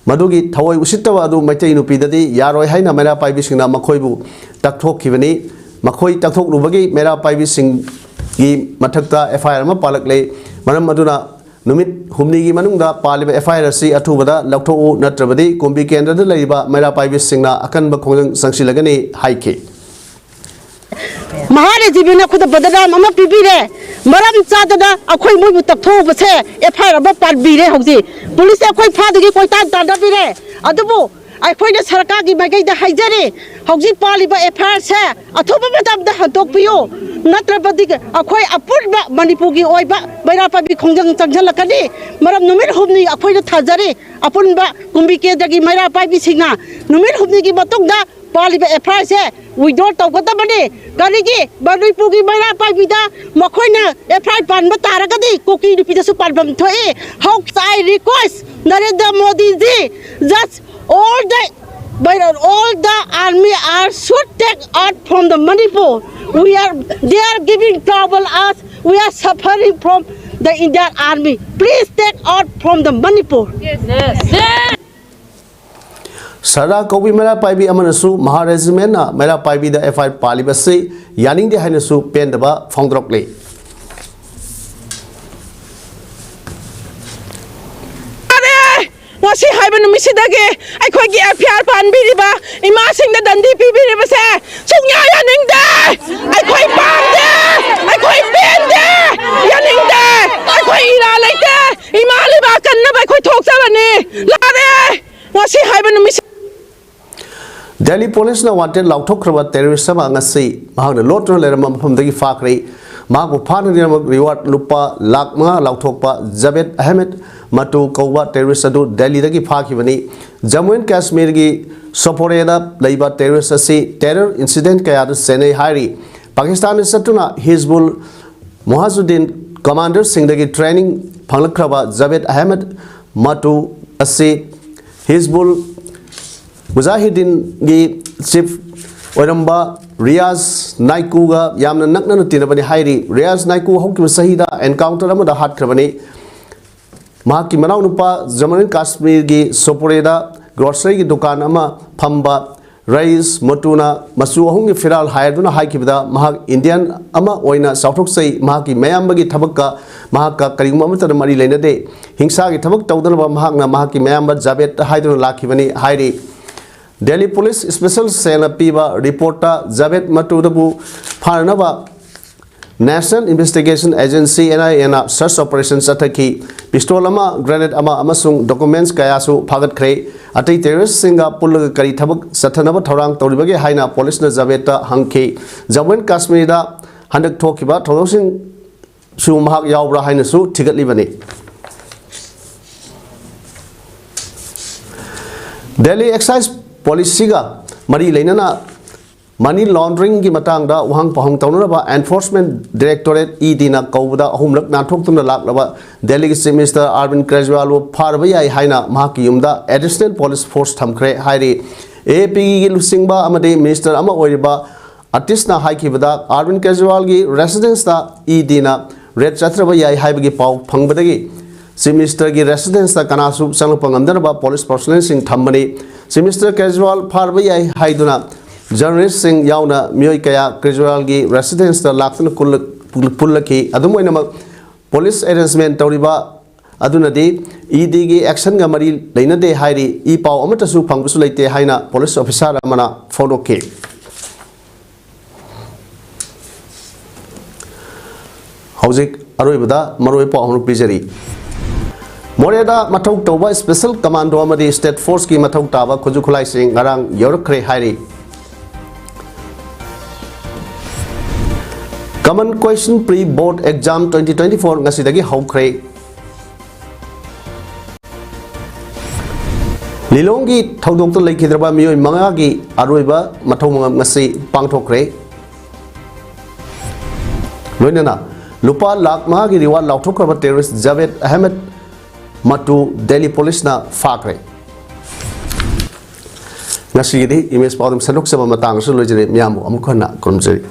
ꯃꯗꯨꯒꯤ ꯊꯑꯣꯏ ꯎꯁꯤꯠꯇꯕ ꯑꯗꯨ ꯃꯩꯇꯩ ꯅꯨꯄꯤꯗꯗꯤ ꯌꯥꯔꯣꯏ ꯍꯥꯏꯅ ꯃꯩꯔꯥ ꯄꯥꯏꯕꯤꯁꯤꯡꯅ ꯃꯈꯣꯏꯕꯨ ꯇꯛꯊꯣꯛꯈꯤꯕꯅꯤ꯫ ꯃꯈꯣꯏ ꯇꯛꯊꯣꯛꯂꯨꯕꯒꯤ ꯃꯩꯔꯥ ꯄꯥꯏꯕꯤꯁꯤꯡꯒꯤ ꯃꯊꯛꯇ ꯑꯦꯐ ꯑꯥꯏ ꯑꯥꯔ ꯑꯃ ꯄꯥꯜꯂꯛꯂꯦ꯫ ꯃꯔꯝ ꯑꯗꯨꯅ ꯅꯨꯃꯤꯠ ꯍꯨꯝꯅꯤꯒꯤ ꯃꯅꯨꯡꯗ ꯄꯥꯜꯂꯤꯕ ꯑꯦꯐ ꯑꯥꯏ ꯑꯥꯔ ꯑꯁꯤ ꯑꯊꯨꯕꯗ ꯂꯧꯊꯣꯛꯎ, ꯅꯠꯇ꯭ꯔꯕꯗꯤ ꯀꯨꯝꯕꯤ ꯀꯦꯟꯗ꯭ꯔꯗ ꯂꯩꯔꯤꯕ ꯃꯩꯔꯥ ꯄꯥꯏꯕꯤꯁꯤꯡꯅ ꯑꯀꯟꯕ ꯈꯣꯡꯖꯪ ꯆꯪꯁꯤꯜꯂꯒꯅꯤ ꯍꯥꯏꯈꯤ꯫ ꯃꯍꯥ ꯔꯦꯖꯤꯃꯦꯟꯅ ꯑꯩꯈꯣꯏꯗ ꯕꯗꯅꯥꯝ ꯑꯃ ꯄꯤꯕꯤꯔꯦ꯫ ꯃꯔꯝ ꯆꯥꯗꯅ ꯑꯩꯈꯣꯏ ꯃꯣꯏꯕꯨ ꯇꯛꯊꯣꯛꯎꯕꯁꯦ ꯑꯦꯐ ꯑꯥꯏ ꯑꯥꯔ ꯑꯃ ꯄꯥꯟꯕꯤꯔꯦ꯫ ꯍꯧꯖꯤꯛ ꯄꯨꯂꯤꯁꯁꯦ ꯑꯩꯈꯣꯏ ꯐꯥꯗꯨꯒꯤ ꯀꯣꯏꯇꯥꯟ ꯇꯥꯟꯅꯕꯤꯔꯦ꯫ ꯑꯗꯨꯕꯨ ꯑꯩꯈꯣꯏꯅ ꯁꯔꯀꯥꯔꯒꯤ ꯃꯥꯏꯀꯩꯗ ꯍꯥꯏꯖꯔꯤ, ꯍꯧꯖꯤꯛ ꯄꯥꯜꯂꯤꯕ ꯑꯦꯐ ꯑꯥꯏ ꯑꯥꯔꯁꯦ ꯑꯊꯨꯕ ꯃꯇꯝꯗ ꯍꯟꯗꯣꯛꯄꯤꯌꯨ, ꯅꯠꯇ꯭ꯔꯕꯗꯤ ꯑꯩꯈꯣꯏ ꯑꯄꯨꯟꯕ ꯃꯅꯤꯄꯨꯔꯒꯤ ꯑꯣꯏꯕ ꯃꯩꯔꯥ ꯄꯥꯏꯕꯤ ꯈꯣꯡꯖꯪ ꯆꯪꯁꯤꯜꯂꯛꯀꯅꯤ꯫ ꯃꯔꯝ ꯅꯨꯃꯤꯠ ꯍꯨꯝꯅꯤ ꯑꯩꯈꯣꯏꯅ ꯊꯥꯖꯔꯤ, ꯑꯄꯨꯟꯕ ꯀꯨꯝꯕꯤ ꯀꯦꯟꯗ꯭ꯔꯒꯤ ꯃꯩꯔꯥ ꯄꯥꯏꯕꯤꯁꯤꯡꯅ ꯅꯨꯃꯤꯠ ꯍꯨꯝꯅꯤꯒꯤ ꯃꯇꯨꯡꯗ ꯄꯥꯜꯂꯤꯕ ꯑꯦꯐ ꯑꯥꯏ ꯑꯥꯔꯁꯦ withdraw ꯇꯧꯒꯗꯕꯅꯤ꯫ ꯀꯔꯤꯒꯤ? ꯃꯅꯤꯄꯨꯔꯒꯤ ꯃꯩꯔꯥ ꯄꯥꯏꯕꯤꯗ ꯃꯈꯣꯏꯅ ꯑꯦꯐ ꯑꯥꯏ ꯑꯥꯔ ꯄꯥꯟꯕ ꯇꯥꯔꯒꯗꯤ ꯀꯨꯀꯤ ꯅꯨꯄꯤꯗꯁꯨ ꯄꯥꯟꯐꯝ ꯊꯣꯛꯏ꯫ How I request Narendra Modi ji, just all the all the army are should take out from the Manipur. We are they are giving trouble us. We are suffering from the Indian army. Please take out from the Manipur. Yes. Yes. ꯁꯔꯗꯥꯔ ꯀꯧꯕꯤ ꯃꯩꯔꯥ ꯄꯥꯏꯕꯤ ꯑꯃꯅꯁꯨ ꯃꯍꯥ ꯔꯦꯖꯤꯃꯦꯟꯅ ꯃꯩꯔꯥ ꯄꯥꯏꯕꯤꯗ F I R ꯄꯥꯜꯂꯤꯕꯁꯤ ꯌꯥꯅꯤꯡꯗꯦ ꯍꯥꯏꯅꯁꯨ ꯄꯦꯟꯗꯕ ꯐꯣꯡꯗꯣꯔꯛꯂꯤ꯫ ꯌꯥꯔꯦ! ꯉꯁꯤ ꯍꯥꯏꯕ ꯅꯨꯃꯤꯠꯁꯤꯗꯒꯤ ꯑꯩꯈꯣꯏꯒꯤ ꯑꯦꯐ ꯑꯥꯏ ꯑꯥꯔ ꯄꯥꯟꯕꯤꯔꯤꯕ ꯏꯃꯥꯁꯤꯡꯗ ꯗꯟꯗꯤ ꯄꯤꯕꯤꯔꯤꯕꯁꯦ ꯁꯨꯡꯌꯥ ꯌꯥꯅꯤꯡꯗꯦ꯫ ꯑꯩꯈꯣꯏ ꯄꯥꯝꯗꯦ꯫ ꯑꯩꯈꯣꯏ ꯄꯦꯟꯗꯦ꯫ ꯌꯥꯅꯤꯡꯗꯦ꯫ ꯑꯩꯈꯣꯏ ꯏꯔꯥ ꯂꯩꯇꯦ꯫ ꯏꯃꯥ ꯂꯩꯕꯥꯛ ꯀꯟꯅꯕ ꯑꯩꯈꯣꯏ ꯊꯣꯛꯆꯕꯅꯤ꯫ ꯂꯥꯛꯑꯦ꯫ ꯉꯁꯤ ꯍꯥꯏꯕ ꯅꯨꯃꯤꯠꯁꯤ ꯗꯦꯜꯂꯤ ꯄꯨꯂꯤꯁꯅ ꯋꯥꯟꯇꯦꯗ ꯂꯥꯎꯊꯣꯛꯈ꯭ꯔꯕ ꯇꯦꯔꯣꯔꯤꯁ ꯑꯃ ꯉꯁꯤ ꯃꯍꯥꯛꯅ ꯂꯣꯠꯇꯨꯅ ꯂꯩꯔꯝꯕ ꯃꯐꯝꯗꯒꯤ ꯐꯥꯈ꯭ꯔꯦ꯫ ꯃꯍꯥꯛꯄꯨ ꯐꯥꯅꯅꯕ ꯔꯤꯋꯥꯔꯗ ꯂꯨꯄꯥ ꯂꯥꯈ ꯃꯉꯥ ꯂꯥꯎꯊꯣꯛꯄ ꯖꯕꯦꯗ ꯑꯍꯃꯦꯗ ꯃꯇꯨ ꯀꯧꯕ ꯇꯦꯔꯣꯔꯤꯁ ꯑꯗꯨ ꯗꯦꯜꯂꯤꯗꯒꯤ ꯐꯥꯈꯤꯕꯅꯤ꯫ ꯖꯝꯃꯨ ꯑꯦꯟ ꯀꯥꯁꯃꯤꯔꯒꯤ ꯁꯣꯄꯣꯔꯦꯗ ꯂꯩꯕ ꯇꯦꯔꯣꯔꯤꯁ ꯑꯁꯤ ꯇꯦꯔꯣꯔ ꯏꯟꯁꯤꯗꯦꯟꯠ ꯀꯌꯥꯗ ꯆꯦꯟꯅꯩ ꯍꯥꯏꯔꯤ꯫ ꯄꯥꯀꯤꯁꯇꯥꯟꯗ ꯆꯠꯇꯨꯅ ꯍꯤꯖꯕꯨꯜ ꯃꯨꯍꯥꯖꯨꯗꯤꯟ ꯀꯃꯥꯟꯗꯔꯁꯤꯡꯗꯒꯤ ꯇ꯭ꯔꯦꯅꯤꯡ ꯐꯪꯂꯛꯈ꯭ꯔꯕ ꯖꯕꯦꯗ ꯑꯍꯃꯦꯗ ꯃꯇꯨ ꯑꯁꯤ ꯍꯤꯖꯕꯨꯜ ꯃꯨꯖꯥꯍꯤꯗꯤꯟꯒꯤ ꯆꯤꯐ ꯑꯣꯏꯔꯝꯕ ꯔꯤꯌꯥꯖ ꯅꯥꯏꯀꯨꯒ ꯌꯥꯝꯅ ꯅꯛꯅꯅ ꯇꯤꯟꯅꯕꯅꯤ ꯍꯥꯏꯔꯤ꯫ ꯔꯤꯌꯥꯖ ꯅꯥꯏꯀꯨ ꯍꯧꯈꯤꯕ ꯆꯍꯤꯗ ꯑꯦꯟꯀꯥꯎꯟꯇꯔ ꯑꯃꯗ ꯍꯥꯠꯈ꯭ꯔꯕꯅꯤ꯫ ꯃꯍꯥꯛꯀꯤ ꯃꯅꯥꯎꯅꯨꯄꯥ ꯖꯝꯃꯨ ꯑꯦꯟ ꯀꯥꯁꯃꯤꯔꯒꯤ ꯁꯣꯄꯣꯔꯦꯗ ꯒ꯭ꯔꯣꯁꯔꯤꯒꯤ ꯗꯨꯀꯥꯟ ꯑꯃ ꯐꯝꯕ ꯔꯌꯤꯁ ꯃꯣꯇꯨꯅ ꯃꯆꯨ ꯑꯍꯨꯝꯒꯤ ꯐꯤꯔꯥꯜ ꯍꯥꯏꯔꯗꯨꯅ ꯍꯥꯏꯈꯤꯕꯗ, ꯃꯍꯥꯛ ꯏꯟꯗꯤꯌꯟ ꯑꯃ ꯑꯣꯏꯅ ꯆꯥꯎꯊꯣꯛꯆꯩ, ꯃꯍꯥꯛꯀꯤ ꯃꯌꯥꯝꯕꯒꯤ ꯊꯕꯛꯀ ꯃꯍꯥꯛꯀ ꯀꯔꯤꯒꯨꯝꯕ ꯑꯃꯠꯇꯗ ꯃꯔꯤ ꯂꯩꯅꯗꯦ, ꯍꯤꯡꯁꯥꯒꯤ ꯊꯕꯛ ꯇꯧꯗꯅꯕ ꯃꯍꯥꯛꯅ ꯃꯍꯥꯛꯀꯤ ꯃꯌꯥꯝꯕ ꯖꯥꯕꯦꯗ ꯍꯥꯏꯗꯨꯅ ꯂꯥꯛꯈꯤꯕꯅꯤ ꯍꯥꯏꯔꯤ꯫ ꯗꯦꯜꯂꯤ ꯄꯨꯂꯤꯁ ꯁ꯭ꯄꯦꯁꯦꯜ ꯁꯦꯜꯅ ꯄꯤꯕ ꯔꯤꯄꯣꯔꯠꯇ Javed ꯃꯇꯨꯗꯕꯨ ꯐꯥꯅꯅꯕ National Investigation Agency, N I A ꯅ search operation ꯆꯠꯊꯈꯤ꯫ ꯄꯤꯁꯇꯣꯜ ꯑꯃ, ꯒ꯭ꯔꯦꯅꯦꯗ ꯑꯃ ꯑꯃꯁꯨꯡ documents ꯀꯌꯥꯁꯨ ꯐꯥꯒꯠꯈ꯭ꯔꯦ꯫ ꯑꯇꯩ ꯇꯦꯔꯣꯔꯤꯁꯁꯤꯡꯒ ꯄꯨꯜꯂꯒ ꯀꯔꯤ ꯊꯕꯛ ꯆꯠꯊꯅꯕ ꯊꯧꯔꯥꯡ ꯇꯧꯔꯤꯕꯒꯦ ꯍꯥꯏꯅ ꯄꯨꯂꯤꯁꯅ ꯖꯥꯕꯦꯗꯇ ꯍꯪꯈꯤ꯫ ꯖꯝꯃꯨ ꯑꯦꯟ ꯀꯥꯁꯃꯤꯔꯗ ꯍꯟꯗꯛ ꯊꯣꯛꯈꯤꯕ ꯊꯧꯗꯣꯛꯁꯤꯡꯁꯨ ꯃꯍꯥꯛ ꯌꯥꯎꯕ꯭ꯔꯥ ꯍꯥꯏꯅꯁꯨ ꯊꯤꯒꯠꯂꯤꯕꯅꯤ꯫ ꯗꯦꯜꯂꯤ ꯑꯦꯛꯁꯥꯏꯖ ꯄꯣꯂꯤꯁꯤꯒ ꯃꯔꯤ ꯂꯩꯅꯅ ꯃꯅꯤ ꯂꯣꯟꯗ꯭ꯔꯤꯡꯒꯤ ꯃꯇꯥꯡꯗ ꯋꯥꯍꯪ ꯄꯥꯎꯍꯪ ꯇꯧꯅꯅꯕ Enforcement Directorate, E D ꯅ ꯀꯧꯕꯗ ꯑꯍꯨꯝꯂꯛ ꯅꯥꯟꯊꯣꯛꯇꯨꯅ ꯂꯥꯛꯂꯕ ꯗꯦꯜꯂꯤꯒꯤ ꯆꯤꯐ ꯃꯤꯅꯤꯁꯇꯔ ꯑꯔꯕꯤꯟ ꯀꯦꯖ꯭ꯔꯤꯋꯥꯜꯕꯨ ꯐꯥꯔꯕ ꯌꯥꯏ ꯍꯥꯏꯅ ꯃꯍꯥꯛꯀꯤ ꯌꯨꯝꯗ additional police force ꯊꯝꯈ꯭ꯔꯦ ꯍꯥꯏꯔꯤ꯫ A A P ꯒꯤ ꯂꯨꯆꯤꯡꯕ ꯑꯃꯗꯤ ꯃꯤꯅꯤꯁꯇꯔ ꯑꯃ ꯑꯣꯏꯔꯤꯕ ꯑꯇꯤꯁꯅ ꯍꯥꯏꯈꯤꯕꯗ, ꯑꯔꯕꯤꯟ ꯀꯦꯖ꯭ꯔꯤꯋꯥꯜꯒꯤ residenceꯇ E D ꯅ raid ꯆꯠꯊꯔꯕ ꯌꯥꯏ ꯍꯥꯏꯕꯒꯤ ꯄꯥꯎ ꯐꯪꯕꯗꯒꯤ ꯆꯤꯐ ꯃꯤꯅꯤꯁꯇꯔꯒꯤ residenceꯇ ꯀꯅꯥꯁꯨ ꯆꯪꯂꯛꯄ ꯉꯝꯗꯅꯕ police personnelꯁꯤꯡ ꯊꯝꯕꯅꯤ꯫ ꯆꯤꯐ ꯃꯤꯅꯤꯁꯇꯔ ꯀꯦꯖ꯭ꯔꯤꯋꯥꯜ ꯐꯥꯔꯕ ꯌꯥꯏ ꯍꯥꯏꯗꯨꯅ journalistꯁꯤꯡ ꯌꯥꯎꯅ ꯃꯤꯑꯣꯏ ꯀꯌꯥ ꯀꯦꯖ꯭ꯔꯤꯋꯥꯜꯒꯤ residenceꯇ ꯂꯥꯛꯇꯨꯅ ꯀꯨꯜꯂ-, ꯄꯨꯜꯂꯛꯈꯤ꯫ ꯑꯗꯨꯝ ꯑꯣꯏꯅꯃꯛ, police arrangement ꯇꯧꯔꯤꯕ ꯑꯗꯨꯅꯗꯤ E Dꯒꯤ actionꯒ ꯃꯔꯤ ꯂꯩꯅꯗꯦ ꯍꯥꯏꯔꯤ꯫ ꯏ ꯄꯥꯎ ꯑꯃꯠꯇꯁꯨ ꯐꯪꯕꯁꯨ ꯂꯩꯇꯦ ꯍꯥꯏꯅ police officer ꯑꯃꯅ ꯐꯣꯡꯗꯣꯛꯈꯤ꯫ ꯍꯧꯖꯤꯛ ꯑꯔꯣꯏꯕꯗ ꯃꯔꯨꯑꯣꯏ ꯄꯥꯎ ꯑꯃ ꯄꯤꯖꯔꯤ꯫ ꯃꯣꯔꯦꯗ ꯃꯊꯧ ꯇꯧꯕ special commando ꯑꯃꯗꯤ state forceꯀꯤ ꯃꯊꯧ ꯇꯥꯕ ꯈꯨꯠꯁꯨ ꯈꯨꯠꯂꯥꯏꯁꯤꯡ ꯉꯔꯥꯡ ꯌꯧꯔꯛꯈ꯭ꯔꯦ ꯍꯥꯏꯔꯤ꯫ Common Question Pre-Board Exam twenty twenty-four ꯉꯁꯤꯗꯒꯤ ꯍꯧꯈ꯭ꯔꯦ꯫ ꯂꯤꯂꯣꯡꯒꯤ ꯊꯧꯗꯣꯛꯇ ꯂꯩꯈꯤꯗ꯭ꯔꯕ ꯃꯤꯑꯣꯏ ꯃꯉꯥꯒꯤ ꯑꯔꯣꯏꯕ ꯃꯊꯧ ꯃꯉꯝ ꯉꯁꯤ ꯄꯥꯡꯊꯣꯛꯈ꯭ꯔꯦ꯫ ꯂꯣꯏꯅꯅ ꯂꯨꯄꯥ ꯂꯥꯈ ꯃꯉꯥꯒꯤ reward ꯂꯥꯎꯊꯣꯛꯈ꯭ꯔꯕ terrorist ꯖꯥꯕꯦꯗ ꯑꯍꯃꯦꯗ ꯃꯇꯨ ꯗꯦꯜꯂꯤ ꯄꯨꯂꯤꯁꯅ ꯐꯥꯈ꯭ꯔꯦ꯫ ꯉꯁꯤꯒꯤꯗꯤ ꯏꯃꯦꯖ ꯄꯥꯎꯗꯝ ꯁꯟꯗꯣꯛꯆꯕ ꯃꯇꯥꯡ ꯑꯁꯤꯗ ꯂꯣꯏꯖꯔꯦ꯫ ꯃꯤꯌꯥꯝꯕꯨ ꯑꯃꯨꯛ ꯍꯟꯅ ꯈꯨꯔꯨꯝꯖꯔꯤ꯫